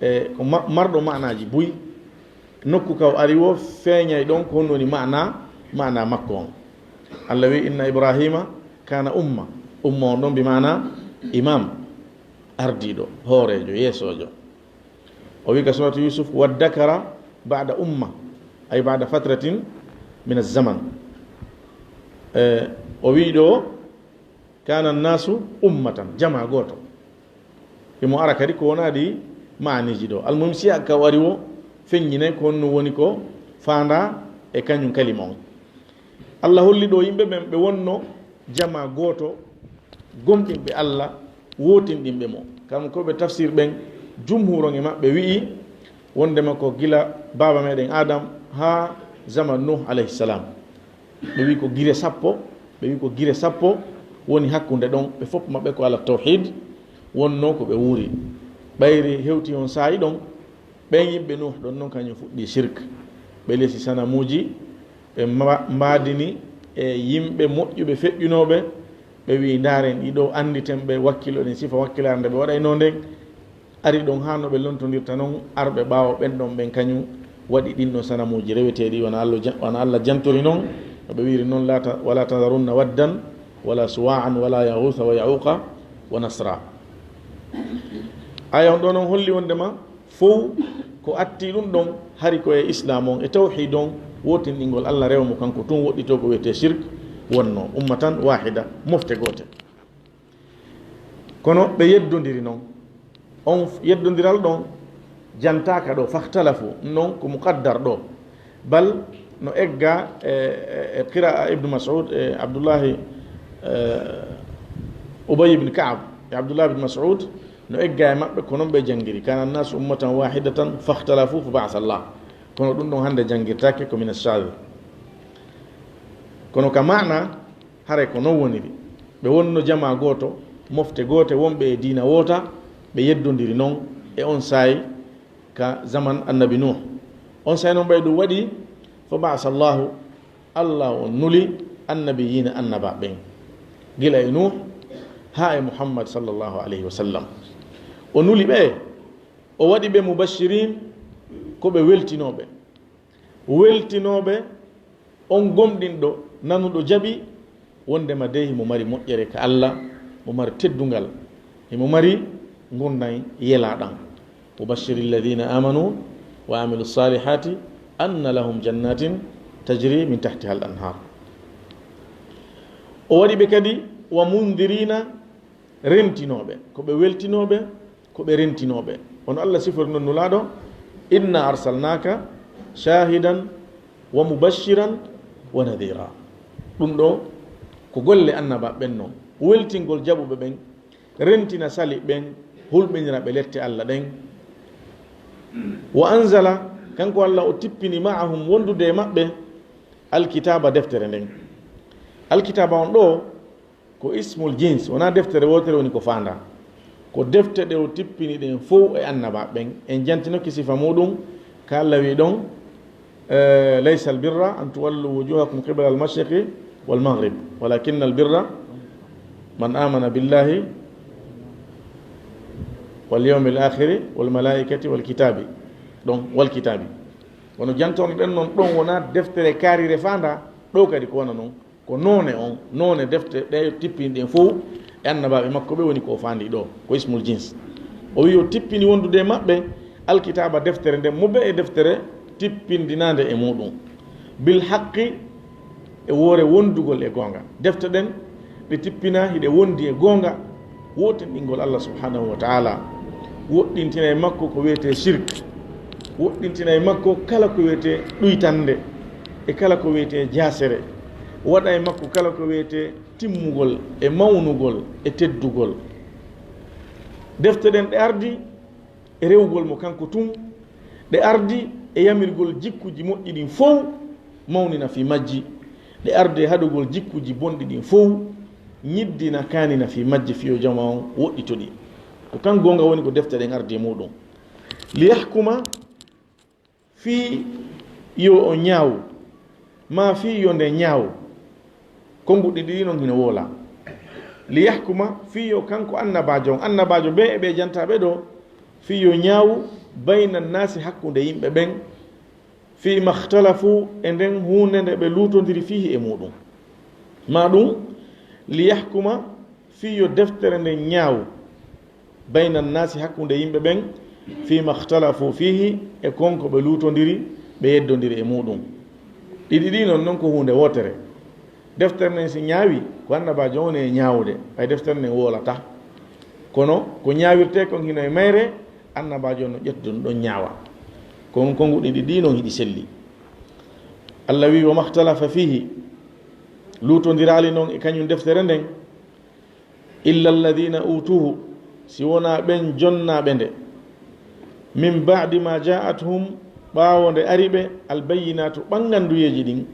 e ko ma-, marɗo maanaaji buy. Nokku ka o ari woo feeñay ɗon ko honɗun woni maanaa, maanaa makko on. Alla wi'i, "Inna Ibraahiima kaana umma." Umma on ɗon bi maanaa imaam, ardiiɗo, hooreejo, yeesoojo. O wi'i ka suuratu Yuusuf, "Waddakara ba'da umma, ay ba'da fatratin min az-zaman." E, o wi'i ɗoo, "Kana annaasu ummatan", jamaa gooto. Himo ara kadi ko wonaa ɗi maaniiji ɗoo. Almuhim, si a ka o ari woo, feññinay ko honɗun woni ko faandaa e kañun kalima on. Alla holli ɗoo yimɓe ɓen ɓe wonno jamaa gooto, gomɗinɓe Alla, wootinɗinɓe mo. Kam ko ɓe tafsir ɓen, jumhuuron e maɓɓe wi'i wondema ko gila baaba meɗen Adam haa zaman Nuh alayhi salam. Ɓe wi'i ko gire sappo, ɓe wi'i ko gire sappo woni hakkunde ɗon, ɓe fof maɓɓe ko ala tawhid wonnoo ko ɓe wuuri. Ɓayri hewti on saa'i ɗon, ɓen yimɓe Nuh ɗon non kañum fuɗɗi shirk. Ɓe lesi sanamuuji, ɓe mba-, mbaadini e yimɓe moƴƴuɓe feƴƴunooɓe, ɓe wi'i, "Ndaaren ɗii ɗoo, annditen ɓe, wakkiloɗen sifa wakkilaare nde ɓe waɗaynoo nden." Ari ɗon haa no ɓe lontondirta non, arɓe ɓaawo ɓen ɗon ɓen kañum waɗi ɗin ɗon sanamuuji reweteeɗi, wano Alla jan-, wano Alla jantori non, no ɓe wi'iri non, "La ta-, wala tadharunna waddan, wala suwa'an, wala yaghutha wa ya'uqa wa nasra." Aya on ɗon on holli wondema fow ko atti ɗum ɗon, hari ko e Islaam on, e tawhiid on, wootinɗingol Alla rewa mo kanko tun, woɗɗitoo ko wi'etee shirk, wonno ummatan waahida, mofte goote. Kono ɓe yeddondiri non. On f-, yeddondiral ɗon jantaaka ɗo, fahtalafu, non ko muqaddar ɗo. Bal no egga e, e, e qira'a Ibnu Mas'ud, e Abdullahi, e, Ubay ibn Ka'ab, e Abdullahi ibn Mas'ud, no egga e maɓɓe, ko non ɓe jangiri. "Kana annasu ummatan wahidatan fahtalafu fa ba'atha Allah." Kono ɗum ɗon hannde jangirtaake, ko min ash-shadh. Kono ka maana, haray ko non woniri. Ɓe wonno jamaa gooto, mofte goote, wonɓe e diina woota, ɓe yeddondiri non e on saa'i ka zaman Annabi Nuh. On saa'i non ɓay ɗum waɗi, fa ba'asa Allahu, Allah on nuli annabiyiina, annabaaɓe ɓen, gila e Nuh haa e Muhammad sallallahu alayhi wa sallam. O nuli ɓe, o waɗi ɓe mubashirin, ko ɓe weltinooɓe. Weltinooɓe on gomɗinɗo, nanuɗo, jaɓi, wondema dey himo mari moƴƴere ka Allah, mo mari teddungal, himo mari ngurndan yelaaɗan. "Wa bashshiri alladhina amanu wa amilu salihati anna lahum jannatin tajri min tahtiha al-anhar." O waɗi ɓe kadi wa mundirina, rentinooɓe, ko ɓe weltinooɓe, ko ɓe rentinooɓe. Ono Allah sifori non Nulaaɗo, "Inna arsalnaaka shaahidan wa mubashiran wa nadhira." Ɗum ɗo ko golle annabaaɓe ɓen non. Weltingol jaɓuɓe ɓen, rentina sali ɓen, hulɓinira ɓe lette Allah ɗen. "Wa anzala", kanko Allah o tippini, "ma'ahum", wondude e maɓɓe, "alkitaaba", deftere nden. Alkitaaba on ɗo, ko ismul jins, wonaa deftere wootere woni ko faandaa. Ko defte ɗe o tippini ɗen fow e annabaaɓe ɓen. En jantinoki sifa muuɗum, ka Allah wi'i ɗon, eh, "Laysa al-birra an tuwallu wujuhakum qibala al-mashriqi wal maghrib, walakinna al-birra man amana billahi." Wal yawmil aakhiri, wal malaa'ikati, wal kitaabi. Ɗon, wal kitaabi. Kono jantorno ɗen non ɗon wonaa deftere kaarire faandaa, ɗoo kadi ko wano non. Ko noone on, noone defte ɗe tippini ɗen fow e annabaaɓe makko ɓe woni ko o faandi ɗoo, ko ismul jins. O wi'i o tippini wondude e maɓɓe alkitaaba deftere nden mo ɓe e deftere tippindinaande e muuɗum. Bil haqqi, e woore wondugol e goonga. Defte ɗen ɗe tippinaa hiɗe wondi e goonga, wotinɗingol Allah subhanahu wa ta'ala, woɗɗintina e makko ko wiyetee shirk, woɗɗintina e makko kala ko wiyetee ɗuytannde, e kala ko wiyetee jaasere, waɗa e makko kala ko wiyetee timmugol e mawnugol e teddugol. Defte ɗen ɗe ardi e rewugol mo kanko tun, ɗe ardi e yamirgol jikkuji moƴƴi ɗin fow, mawnina fii majji, ɗe ardi e haɗugol jikkuji bonɗi ɗin fow, ñiddina kaanina fii majji, fii yo jama on woɗɗito ɗi. Ko kan goonga woni ko defte ɗen ardi e muuɗum. Liyahkuma, fii yo o ñaawu, maa fii yo nde ñaawu. Konnguɗi ɗiɗi non hino woola. Liyahkuma, fii yo kanko annabaajo on, annabaajo bee e ɓee jantaaɓe ɗoo, fii yo ñaawu bayna naasi, hakkunde yimɓe ɓen, fii makhtalafu, e nden huunde nde ɓe luutondiri fiihi e muuɗum. Maa ɗum, liyahkuma, fii yo deftere nden ñaawu, bayna naasi, hakkunde yimɓe ɓen, fii makhtalafu fiihi, e kon ko ɓe luutondiri, ɓe yeddondiri e muuɗum. Ɗiɗi ɗii non, non ko huunde wootere. Deftere nden si ñaawi, ko annabaajo on woni e ñaawude, ɓay deftere nden woolataa. Kono ko ñaawirtee kon hino e mayre, annabaajo on no ƴetta ɗun ɗon ñaawa. Kon konnguɗi ɗiɗi non hiɗi selli. Allah wi'i, "Wa makhtalafa fiihi", luutondiraali non e kañum deftere nden, "illa alladhina utuhu", si wonaa ɓen jonnaaɓe nde, "min ba'di ma ja'athum", ɓaawo nde ari ɓe, "al bayyinatu", ɓannganduyeeji ɗin,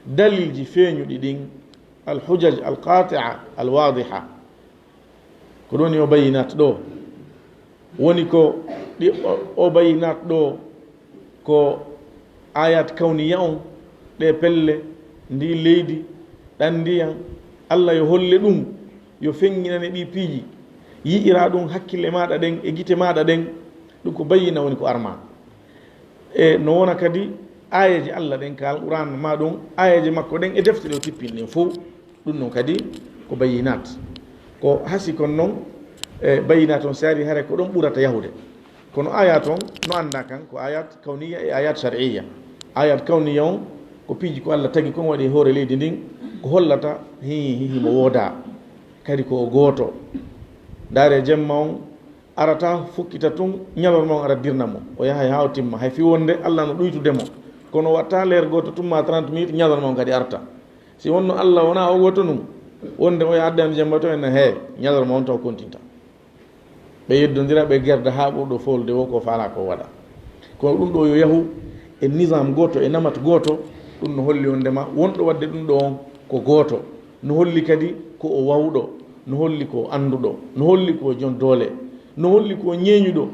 dalilji feeñuɗi ɗin, "al hujaj al qati'a al wadiha". Ko ɗun woni o bayyinat ɗoo. Woni ko ɗi, o, o bayyinat ɗoo ko ayat kawniya on, ɗee pelle, ndii leydi, ɗan ndiyan, Allah yo holle ɗun, yo feŋŋinane ɗii piiji, yi'iraa ɗun hakkille maaɗa ɗen e gite maaɗa ɗen, ɗun ko bayyina woni ko armaa. E no wona kadi aayeeje Allah ɗen ka Alqur'aan, maa ɗun aayeeje makko ɗen e defte ɗe o tippini ɗen fow, ɗun non kadi ko bayyinaat. Ko hasi kon non, e bayyinaat on si ari haray ko ɗon ɓurata yahude. Kono aayaat on no anndaa kan ko aayaat kawniya e aayaat shar'iyya. Aayaat kawniya on ko piiji ko Allah tagi kon waɗi e hoore leydi ndin, ko hollata hi, hi, himo woodaa, kadi ko o gooto. Ndaaree jemma on, arata fukkita tun, ñalorma on ara dirna mo. O yahay haa o timma. Hay fii wonde Allah no ɗuytude mo. Kono watta leer gooto tun maa trente minutes, ñalorma on kadi arta. Si wonno Allah wonaa o gooto nun, wonde o addan jemma to en, hee, ñalorma on taw kontinta. Ɓe yeddondira, ɓe gerda haa ɓurɗo foolude woo ko faalaa ko waɗa. Kono ɗun ɗoo yo yahu e nizaam gooto, e namat gooto, ɗun no holli wondema wonɗo waɗde ɗun ɗoo on ko gooto. No holli kadi ko o wawɗo, no holli ko o annduɗo, no holli ko o jon doole, no holli ko o ñeeñuɗo.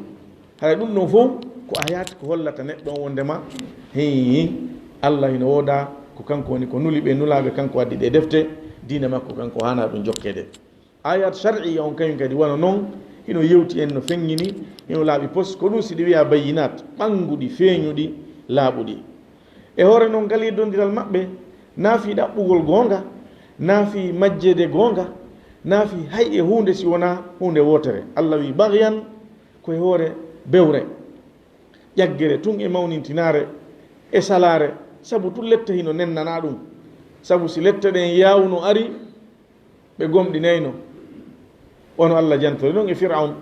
Haray ɗun ɗon fow ko ayat ko hollata neɗɗo on wondema, hii, Allah hino woodaa, ko kanko woni ko nuli ɓe nulaaɓe, kanko addi ɗee defte, diina makko kanko haanaa ɗun jokkeede. Ayat shar'iyya on kañun kadi wano non, hino yewti en no feŋŋini, hino laaɓi pos, ko ɗun si ɗi wi'aa bayyinaat, ɓannguɗi, feeñuɗi, laaɓuɗi. E hoore non, ngal yeddondiral maɓɓe, naa fii ɗaɓɓugol goonga, naa fii majjeede goonga, naa fii hay e huunde si wonaa huunde wootere. Allah wi'i, baghyan, ko e hoore bewre, ƴaggere tun e mawnintinaare e salaare, sabu tun lette hino nennanaa ɗun. Sabu si lette ɗen yaawuno ari, ɓe gomɗinayno. Wano Allah jantori non e Fir'awn.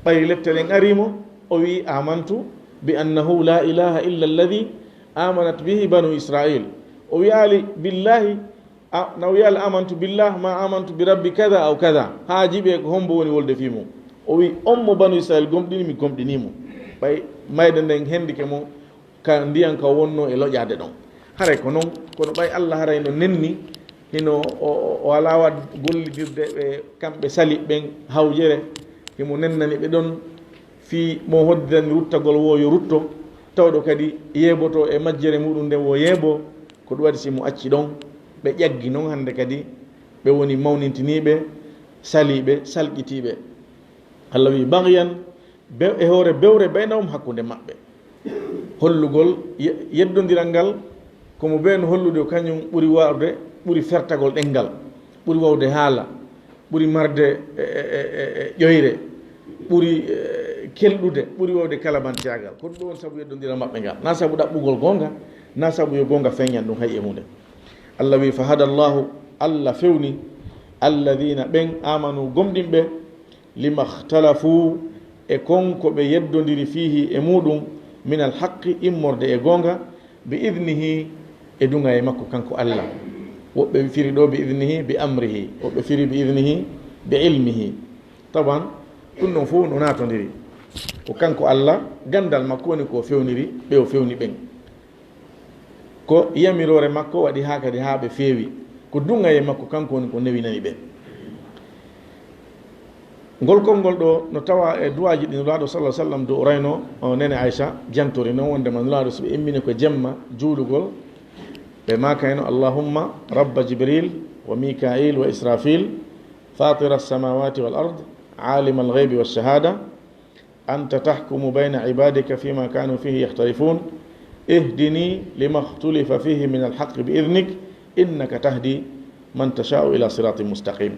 Ɓay lette ɗen arii mo, o wi'i, "Amantu bi annahu la ilaha illa alladhi amanat bihi banu Israil." O wi'aali, "Billahi, a, na o wi'aali, 'Amantu billah, ma amantu bi rabbi kada aw kada.'" Haa jiɓe ko hombo woni wolde fii mun. O wi'i, "On mo banu Israil gomɗini, mi gomɗinii mo." Ɓay mayde nden hendike mo, ka ndiyan ka wonno e loƴaade ɗon. Haray ko non, kono ɓay Allah haray no nenni, hino o, o, o alaa waɗ gollidirde ɓe kamɓe sali ɓen hawjere, himo nennani ɓe ɗon fii mo hoddirani ruttagol woo yo rutto, tawɗo kadi yeeboto e majjere muɗum nden woo yeebo, ko ɗum waɗi si mo acci ɗon, ɓe ƴaggi non hannde kadi ɓe woni mawnintiniiɓe, saliiɓe, salɓitiiɓe. Allah wi'i, "Baghyan, be-, e hoore bewre baynahum, hakkunde maɓɓe. Hollugol ye-, yeddondiral ngal, ko mo bee no hollude ko kañum ɓuri waawde, ɓuri fertagol ɗemngal, ɓuri waawde haala, ɓuri marde e, e, e, e, e ƴoyre, ɓuri, e, kelɗude, ɓuri waawde kalabanteyaagal. Ko ɗum ɗoo woni sabu yeddondiral maɓɓe ngal. Na sabu ɗaɓɓugol goonga, na sabu yo goonga feeñan ɗum hay e huunde. Allah wi'i, "Fa hada Allahu", Allah fewni, "alladina", ɓen, "amanu", gomɗinɓe, "lima ikhtalafu", e kon ko ɓe yeddondiri, "fiihi", e muɗum, "min alhaqqi", immorde e goonga, "bi idnihi", e duŋayee makko kanko Allah. Woɓɓe firi ɗoo "bi idnihi", "bi amrihi", woɓɓe firi "bi idnihi", "bi ilmihi". Taban, ɗum ɗon fof no naatondiri. Ko kanko Allah, ganndal makko woni ko o fewniri ɓe o fewni ɓen. Ko yamiroore makko waɗi haa kadi haa ɓe feewi. Ko duŋayee makko kanko woni ko newinani ɓe. Ngol konngol ɗoo no tawa e du'aaji ɗi Nulaaɗo sallallahu alaihi wasallam du'orayno, o nene Aisha jantori non wondema Nulaaɗo si ɓe immini ko jemma juulugol, ɓe maakayno: "Allahumma rabba Jibril wa Mika'il wa Israfil, fatira as-samawati wal ard, alima al-ghaybi wash-shahada, anta tahkumu bayna ibadika fima kanu fihi yakhtalifun, ihdini lima ikhtulifa fihi min al-haqqi bi idhnik, innaka tahdi man tasha'u ila siratin mustaqim."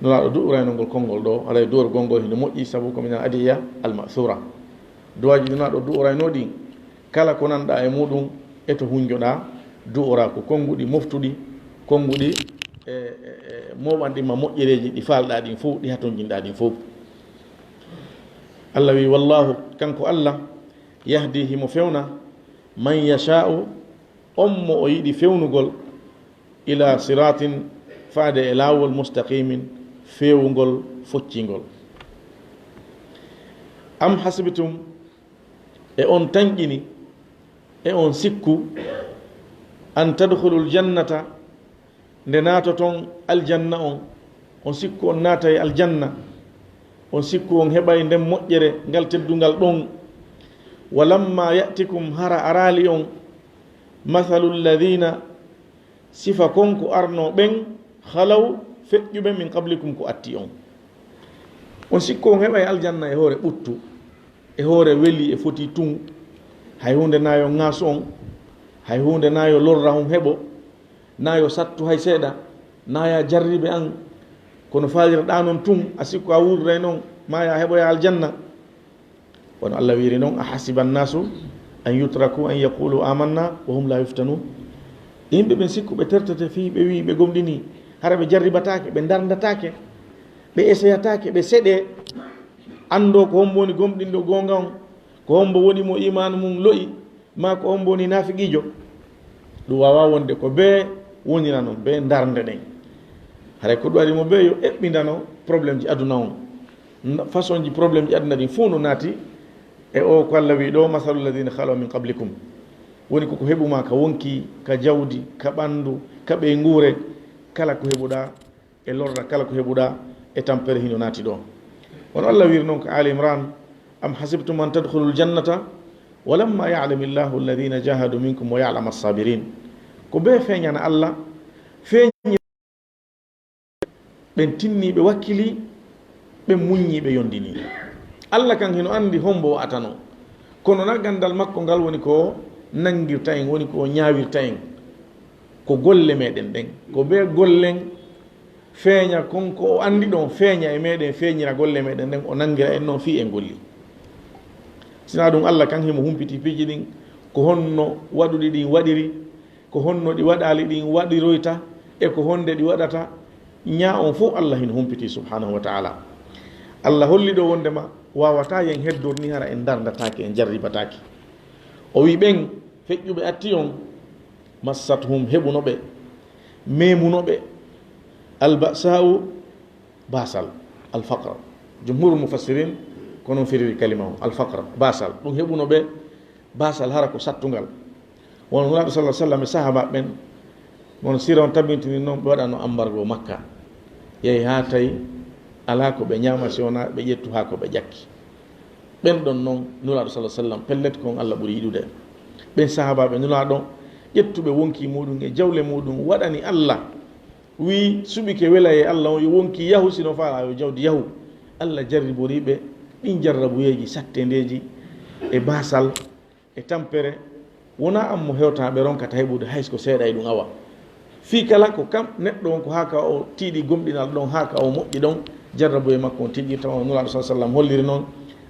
Nulaaɗo du'urayno ngol konngol ɗoo, haray du'orgol ngol hino moƴƴi, sabu ko min al-adiya al-ma'thura. Du'aaji Nulaaɗo du'urayno ɗin, kala ko nanɗaa e muɗum e to hunjoɗaa, du'oraa ko konnguɗi moftuɗi, konnguɗi e, e, e mooɓanɗi ma moƴƴereeji ɗi faalɗaa ɗin fow, ɗi hatonjinɗaa ɗin fow. Allah wi'i, "Wallahu", kanko Allah, "yahdi", himo fewna, "man yasha'u", on mo o yiɗi fewnugol, "ila siratin", faade e laawol, "mustaqimin", feewungol, foccingol. "Am hasibtum", e on tanƴini, e on sikku, "an tadkhulul jannata", nde naatoton aljanna on, on sikku on naatay aljanna, on sikku on heɓay nden moƴƴere ngal teddungal ɗon. "Wa lamma ya'tikum", hara araali on, "mathalul ladhina", sifa kon ko arnoo ɓen, "khalaw", feƴƴuɓe, "min qablikum", ko atti on. On sikku on heɓay aljanna e hoore ɓuttu, e hoore weli, e foti tun. Hay huunde na yo ŋaasu on, hay huunde na yo lorra on heɓo, na yo sattu hay seeɗa, na ya jarribe an. Kono faalirɗaa non tun, a sikku a wuurray non, ma ya heɓoya aljanna. Kono Allah wiiri non, "A hasiba annasu an yutraku an yaqulu amanna wa hum la yuftanun?" Yimɓe ɓen sikku ɓe tertete fii ɓe wi'i ɓe gomɗini, hara ɓe jarribataake, ɓe ndarndataake, ɓe eseyataake, ɓe seɗe, anndo ko hombo woni gomɗinɗo goonga on, ko hombo woni mo iimaanu mum lo'i, maa ko hombo woni naafiqiijo. Ɗum waawaa wonde ko bee wonira non, bee ndarnde ɗen. Haray ko ɗum waɗi mo bee yo eɓɓindano problème ji aduna on. N-, façon ji problème ji aduna ɗin fow no naati e o ko Allah wi'i ɗoo, "Masalu alladhina khalaw min qablikum." Woni ko ko heɓu maa ka wonkii, ka jawdi, ka ɓanndu, ka ɓeynguure, kala ko heɓuɗaa, e lorra kala ko heɓuɗaa e tampere hino naati ɗoo. Wano Allah wiiri non ko Ali Imran, "Am hasibtum an tadkhulul jannata wa lamma ya'lamillahu alladhina jahadu minkum wa ya'lamas sabirin." Ko bee feeñana Allah, feeñi ɓen tinniiɓe wakkilii, ɓen muññii, ɓe yondinii. Allah kan hino anndi hombo wa'atanoo. Kono na ganndal makko ngal woni ko nanngirta en, woni ko ñaawirta en. Ko golle meɗen ɗen, ko bee gollen feeña kon ko o anndi ɗon, feeña e meɗen, feeñira golle meɗen ɗen, o nanngira en non fii en golli. Sinaa ɗum Allah kan himo humpitii piiji ɗin, ko honno waɗuɗi ɗin waɗiri, ko honno ɗi waɗaali ɗin waɗiroyta, e ko honde ɗi waɗata, ñaa on fow Allah hino humpitii subhanahu wa ta'ala. Allah holli ɗoo wondema waawataa yen heddor ni hara en ndarndataake, en jarribataake. O wi'i ɓen feƴƴuɓe atti on, massathum, heɓuno ɓe, memuno ɓe, alba'sa'u, baasal, alfaqr. Jumhurul mufassirin ko non firiri kalima on, alfaqr, baasal. Ɗum heɓuno ɓe baasal hara ko sattungal. Won Nulaaɗo sallallahu alaihi wasallam e sahaaba ɓen, won sira on tabintini non ɓe waɗano ambargo Makka. Yehi haa tawi alaa ko ɓe ñaama si wonaa ɓe ƴettu haa ko ɓe ƴakki. Ɓen ɗon non Nulaaɗo sallallahu alaihi wasallam pellet ko on Allah ɓuri yiɗude. Ɓen sahaabaaɓe Nulaaɗo ƴettuɓe wonki muɗum e jawle muɗum waɗani Allah. Wi'i suɓike wela e Allah on yo wonki yahu, sino faalaa yo jawdi yahu. Allah jarribori ɓe, Ɗin jarrabuyeeji, sattendeeji e baasal e tampere, wonaa an mo hewtaa ɓe ronkata heɓude hay ko seeɗa e ɗun awa. Fii kala ko kam neɗɗo on ko haa ka o tiiɗi gomɗinal ɗon, haa ka o moƴƴi ɗon, jarrabuye makko on tiiɗirta. Wano Nulaaɗo sallallaahu alayhi wa sallam holliri non,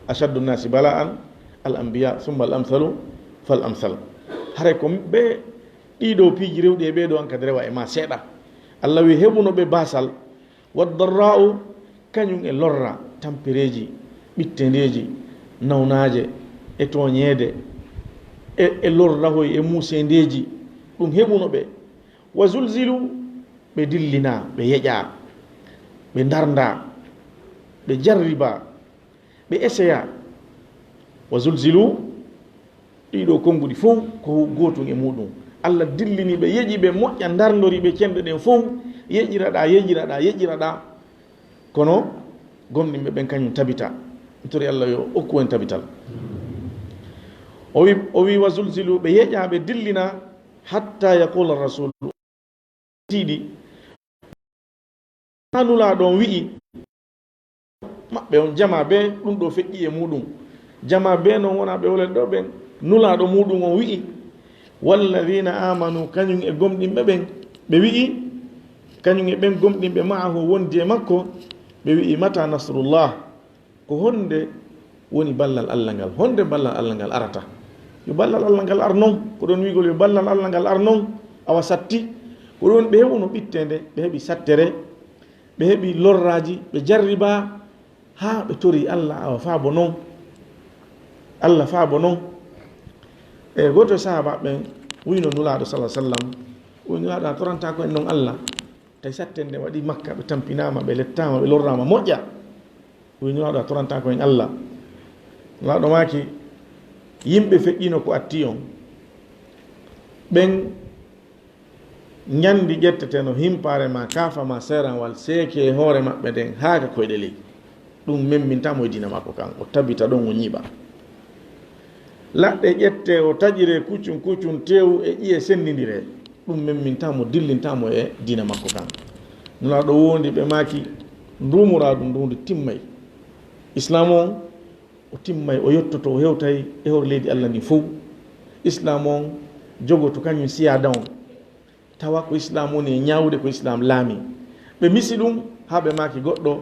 "Ashaddu nnaasi bala'an al anbiya, summa al amsalu fal amsal." Haray ko ɓe ɗiɗo piiji rewɗi e ɓee ɗoo an kadi rewa e maa seeɗa. Allah wi'i heɓuno ɓe baasal, "Waddarraa'u", kañun e lorra, tampereeji, ɓittendeeji, nawnaaje, e tooñeede, e, e lorrahoy, e muuseendeeji, ɗun heɓuno ɓe. "Wa zulzilu", ɓe dillinaa, ɓe yeƴaa, ɓe ndarndaa, ɓe jarribaa, ɓe eseyaa. "Wa zulzilu", ɗii ɗoo konnguɗi fow ko gootun e muuɗun. Allah dillini ɓe, yeƴi ɓe, moƴƴa, ndarndori ɓe, cenɗe ɗen fow, yeƴiraɗaa, yeƴiraɗaa, yeƴiraɗaa. Kono gomɗinɓe ɓen kañun tabita. Tori Allah yo okku en tabital. O wi, o wi, "Wa zulzilu", ɓe yeƴaa, ɓe dillinaa, "hatta yaqula rasulu", tiiɗi. Haa Nulaaɗo on wi'i maɓɓe on, jamaa bee ɗun ɗoo feƴƴi e muuɗun. Jamaa bee non wonaa ɓe wolel ɗoo ɓen. Nulaaɗo muuɗun on wi'i, "Walladina amanu", kañun e gomɗinɓe ɓen, ɓe wi'i, kañun e ɓen gomɗinɓe, "ma'ahu", wondi e makko, ɓe wi'i, "Mata nasrullah?" Ko honde woni ballal Allah ngal? Honde ballal Allah ngal arata? Yo ballal Allah ngal ar non. Ko ɗon wi'ugol yo ballal Allah ngal ar non, awa satti. Ko ɗon ɓe heɓuno ɓitteende, ɓe heɓi sattere, ɓe heɓi lorraaji, ɓe jarribaa, haa ɓe tori Allah, awa faabo non. Allah faabo non. E gooto e sahaaba ɓen wuyno Nulaaɗo, sallallahu alaihi wasallam, o wi'i, "Nulaaɗo, a torantaa ko en non Allah?" Tawi sattende waɗi Makka, ɓe tampinaama, ɓe lettaama, ɓe lorraama moƴƴa. O wi'i, "Nulaaɗo, a torantaa ko en Allah?" Nulaaɗo maaki, "Yimɓe feƴƴino ko atti on. Ɓen ñandi ƴetteteno himpaare maa, kaafa maa, seeranwal seekee hoore maɓɓe nden haa ka koyɗe ley. Ɗun memmintaa mo e diina makko kan, o tabita ɗon, o ñiiɓa. Laɗɗe ƴettee, o taƴiree kuccun kuccun, teewu e ƴiye senndindiree. Ɗun memmintaa mo, dillintaa mo e diina makko kan." Nulaaɗo woondi ɓe, maaki, "Nduumuraadu ndun ndi timmay. Islaamu on, o timmay, o yottoto, o hewtay e hoore leydi Allah ndin fow. Islaamu on jogoto kañun siyaada on." Tawa ko Islaam woni e ñaawude ko Islaam laami. Ɓe misi ɗun haa ɓe maaki goɗɗo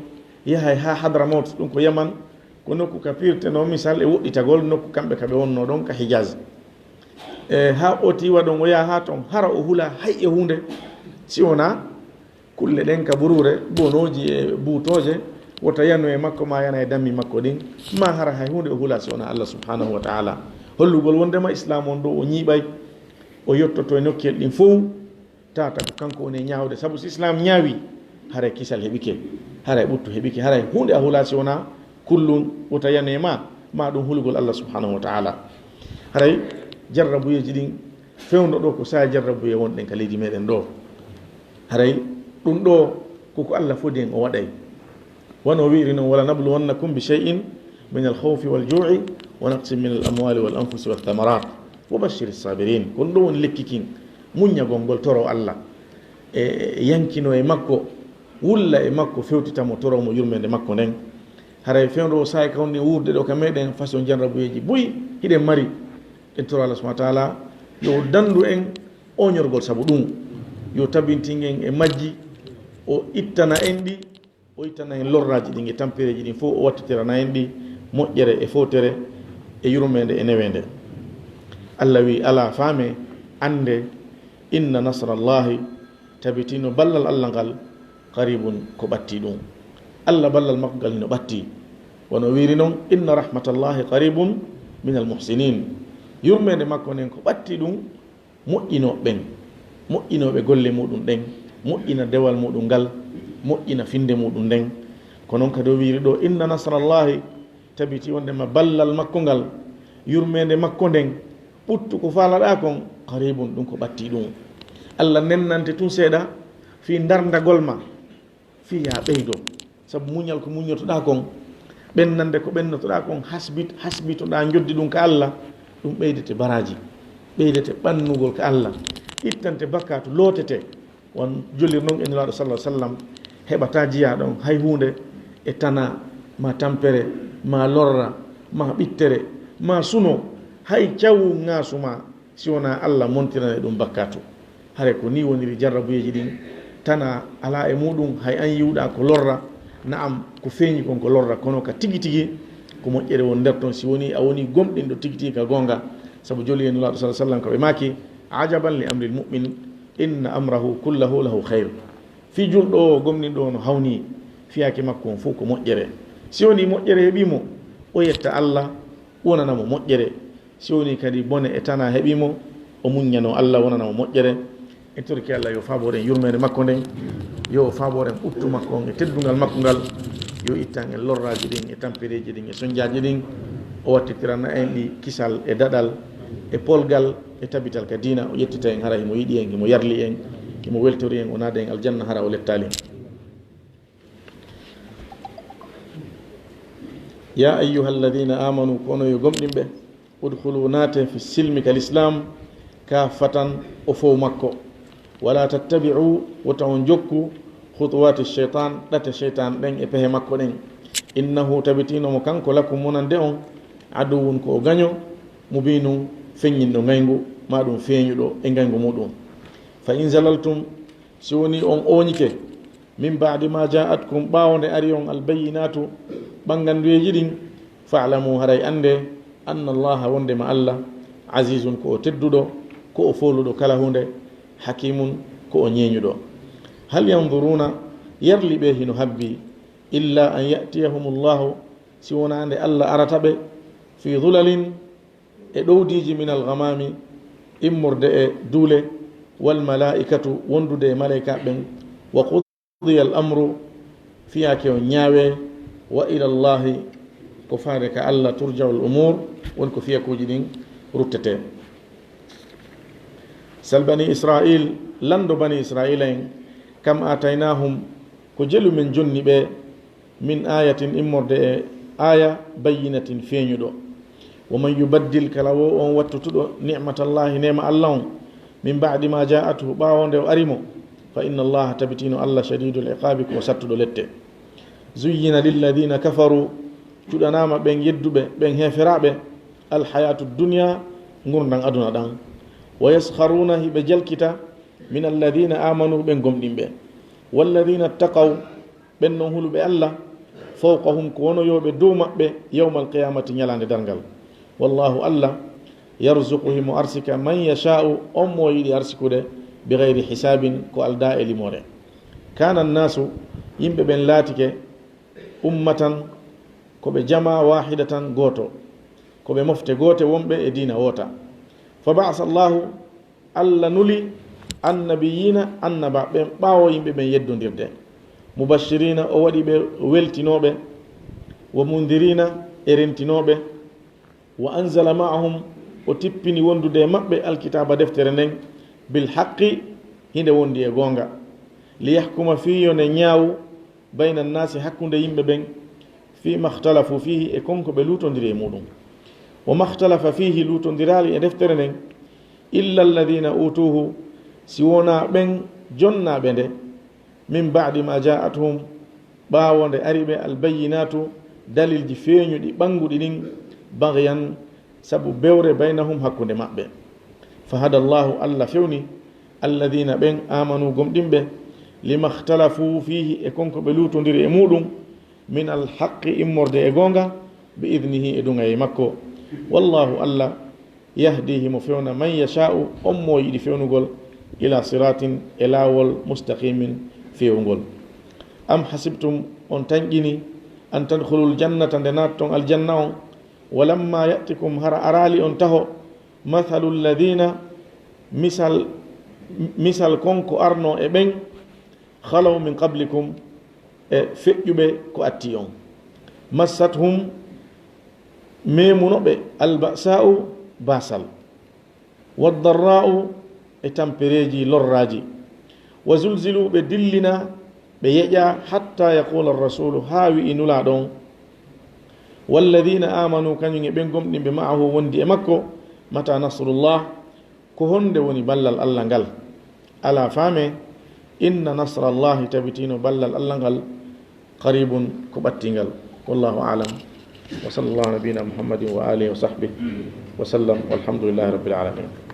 yahay haa Hadramawt, ɗun ko Yaman, ko nokku ka pirtenoo misal e woɗɗitagol nokku kamɓe ka ɓe wonnoo ɗon ka Hijaz. E haa o tiiwa ɗon, o yaha haa ton, hara o hula hay e huunde, si wonaa kulle ɗen ka buruure, bonooji e buutooje, wota yanu e makko, maa yana e dammi makko ɗin, maa hara hay huunde o hula si wonaa Allah subhanahu wa ta'ala. Hollugol wondema Islaam on ɗoo o ñiiɓay, o yottoto e nokkel ɗin fow, tata ko kanko woni e ñaawde. Sabu si Islaam ñaawi, haray kisal heɓike, haray ɓuttu heɓike, haray huunde a hula si wonaa kullun wota yanu e maa, maa ɗun hulugol Allah subhanahu wa ta'ala. Haray jarrabuyeeji ɗin fewndo ɗoo ko saa'i jarrabuye wonɗen ka leydi meɗen ɗoo. Haray ɗun ɗoo ko ko Allah fodi en o waɗay. Wano o wi'iri non, "Wala nabluwannakum bi shay'in min al khawfi wal ju'i wa naqsin min al amwali wal anfusi wath thamarat wa bashshiri sabirin." Ko ɗun ɗoo woni lekki kin, muññagol ngol, toro Allah, e, e yankinoo e makko, wulla e makko, fewtita mo, toro mo yurmeende makko nden. Haray fewndo o saa'i ka woni wuurde ɗoo ka meɗen, façon jarrabuyeeji buy hiɗen mari. En toro Allah subhanahu wa ta'ala yo o dandu en ooñorgol sabu ɗun, yo tabintin en e majji, o ittana en ɗi, o ittana en lorraaji ɗin e tampereeji ɗin fow, o wattitirana en ɗi moƴƴere e fowtere e yurmeende e neweende. Allah wi'i, "Alaa, faamee, anndee, inna nasrallahi, tabitino ballal Allah ngal, qaribun, ko ɓattii ɗun." Allah ballal makko ngal hino ɓattii. Wano wi'iri non, "Inna rahmatallahi qaribun minal muhsinin." Yurmeende makko nden ko ɓattii ɗun, moƴƴinooɓe ɓen, moƴƴinooɓe golle muɗum ɗen, moƴƴina dewal muɗum ngal, moƴƴina finnde muɗum nden. Ko non kadi o wi'iri ɗoo, "Inna nasrallahi", tabiti wondema ballal makko ngal, yurmeende makko nden, ɓuttu ko faalaɗaa kon, "qaribun", ɗum ko ɓattii ɗum. Allah nennante tun seeɗa fii ndarndagol ma. Fii yo a ɓeydo, sabu muñal ko muññotoɗaa kon, ɓennande ko ɓennotoɗaa kon, hasbit-, hasbitoɗaa njoddi ɗum ka Allah, ɗum ɓeydete baraaji, ɓeydete ɓannugol ka Allah, ittante bakkaatu, lootete. Wan jollir non e Nulaaɗo sallallaahu alayhi wa sallam, heɓataa jiyaa ɗon hay huunde e tanaa maa tampere maa lorra, maa ɓittere, maa suno, hay cawu ŋaasu maa, si wonaa Alla montirana e ɗum bakkaatu. Haray ko nii woniri jarrabuyeeji ɗin, tanaa alaa e muuɗum, hay an yi'uɗaa ko lorra, na'am, ko feeñi kon ko lorra, kono ka tigi tigi, ko moƴƴere woni nder ton, si wonii a wonii gomɗinɗo tigi tigi ka goonga, sabu joli e Nulaaɗo sallallaahu alayhi wa sallam, ko ɓe maaki, "Ajaban li amril mu'min, inna amrahu kullahu lahu khayr." Fii julɗo o, gomɗinɗo o no hawnii, fiyaake makko on fow ko moƴƴere. Si wonii moƴƴere heɓii mo, o yetta Alla, wonana mo moƴƴere. Si wonii kadi bone e tanaa heɓii mo, o muññanoo Alla, wonana mo moƴƴere. En torike Alla yo faabor en yurmeende makko nden, yo faabor en ɓuttu makko on e teddungal makko ngal, yo ittan en lorraaji ɗin e tampereeji ɗin e sonjaaji ɗin, o wattitirana en ɗi kisal e daɗal e polgal e tabital ka diina, o ƴettita en hara himo yiɗi en, himo yarli en, himo weltori en, o naada en aljanna hara o lettaali en. Ya ayyuhalladhina amanu, ko onon yo gomɗinɓe, udkhulu, naate, fi silmi, ka lislaam, kaaffatan, o fow makko. Wala tattabi'u, wota on jokku, khutuwati shaytan, ɗate shaytan ɗen e pehe makko ɗen. Innahu, tabitino mo kanko, lakum, wonande on, aduwwun, ko o gaño, mubinun, feññinɗo ngayngu, maa ɗum feeñuɗo e ngayngu muɗum. Fa in zalaltum, si woni on ooñike, min ba'di ma ja'atkum, ɓaawo nde ari on, albayyinatu, ɓannganduyeeji ɗin, fa'lamu, haray annde, anna Allaha, wondema Alla, azizun, ko o tedduɗo, ko o fooluɗo kala huunde, hakimun, ko o ñeeñuɗo. Hal yanzuruna, yarli ɓe hino habbi, illa an ya'tiyahumullahu, si wonaa nde Alla arata ɓe, fi dhulalin, e ɗowdiiji, min alghamami, immorde e duule, wal malaa'ikatu, wondude e malaykaaɓe ɓen, wa qudiya al amru, fiyaake on ñaawe, wa ila Allahi, ko faade ka Alla, turja'ul umur, woni ko fiyakuuji ɗin ruttetee. Sal bani Israil, lanndo bani Israila en, kam ataynahum, ko jelu men jonni ɓe, min ayatin, immorde e aya, bayyinatin, feeñuɗo. Wa man yubaddil, kala wo on wattutuɗo, ni'matallahi, neema Alla on, min ba'di ma ja'atuhu, ɓaawo nde o ari mo, fa inna Allaha, tabitino Alla, shadidul iqabi, ko sattuɗo lette. Zuyyina lilladhina kafaru, cuɗanaama ɓen yedduɓe, ɓen heeferaaɓe, alhayatu dunya, ngurndan aduna ɗan. Wa yaskharuna, hiɓe jalkita, min alladhina amanu, ɓen gomɗinɓe. Walladhina ttaqaw, ɓen non huluɓe Alla, fawqahum, ko wonoyooɓe dow maɓɓe, yawmal qiyamati, ñalaande darngal. Wallahu, Alla, yarzuqu, himo arsika, man yasha'u, on mo o yiɗi arsikude, bi ghayri hisabin, ko aldaa e limoore. Kana nnasu, yimɓe ɓen laatike, ummatan, ko ɓe jamaa, wahidatan, gooto, ko ɓe mofte goote wonɓe e diina woota. Fa ba'asa Allahu, Alla nuli, annabiyina, annabaaɓe ɓen, ɓaawo yimɓe ɓen yeddondirde. Mubashirina, o waɗi ɓe weltinooɓe, wa mundirina, e rentinooɓe, wa anzala ma'ahum, o tippini wondude e maɓɓe alkitaaba, deftere nden, bil haqqi, hinde wondi e goonga, li yahkuma, fii yo nde ñaawu, bayna nnaasi, hakkunde yimɓe ɓen, fii ma ikhtalafu fiihi, e kon ko ɓe luutondiri e muuɗum. Wa ma ikhtalafa fiihi, luutondiraali e deftere nden, illa alladhina utuhu, si wonaa ɓen jonnaaɓe nde, min ba'di ma ja'athum, ɓaawo nde ari ɓe, albayyinatu, dalilji feeñuɗi, ɓannguɗi ɗin, baghyan, sabu bewre, baynahum, hakkunde maɓɓe. Fa hada Allahu, Alla fewni, alladhina, ɓen, amanu, gomɗinɓe, lima ikhtalafu fiihi, e kon ko ɓe luutondiri e muuɗum, min alhaqqi, immorde e goonga, bi idnihi, e duŋayee makko. Wallahu, Alla, yahdi, himo fewna, man yasha'u, on mo yiɗi fewnugol, ila siratin, e laawol, mustaqimin, fewngol. Am hasibtum, on tanƴini, an tadkhulul jannata, nde naatton aljanna on, walamma ya'tikum, hara araali on taho, mathalul ladhina, misal, misal kon ko arno e ɓen, khalaw min qablikum, e feƴƴuɓe ko atti on. Massathum, memuno ɓe, alba'sa'u, basal, waddarra'u, e tampereeji, lorraaji, wa zulzilu, ɓe dillina, ɓe yeƴa, hatta yaqula rasulu, haa wi'i Nulaaɗo on, walladhina amanu, kañum e ɓen gomɗinɓe, ma'ahu, wondi e makko, mata nasrullah, ko honde woni ballal Alla ngal? Alaa, faamee, inna nasrallahi, tabitino ballal Alla ngal, qaribun, ko ɓattingal. Wallahu a'lam. وصلى الله على نبينا محمد وآله وصحبه وسلم، والحمد لله رب العالمين.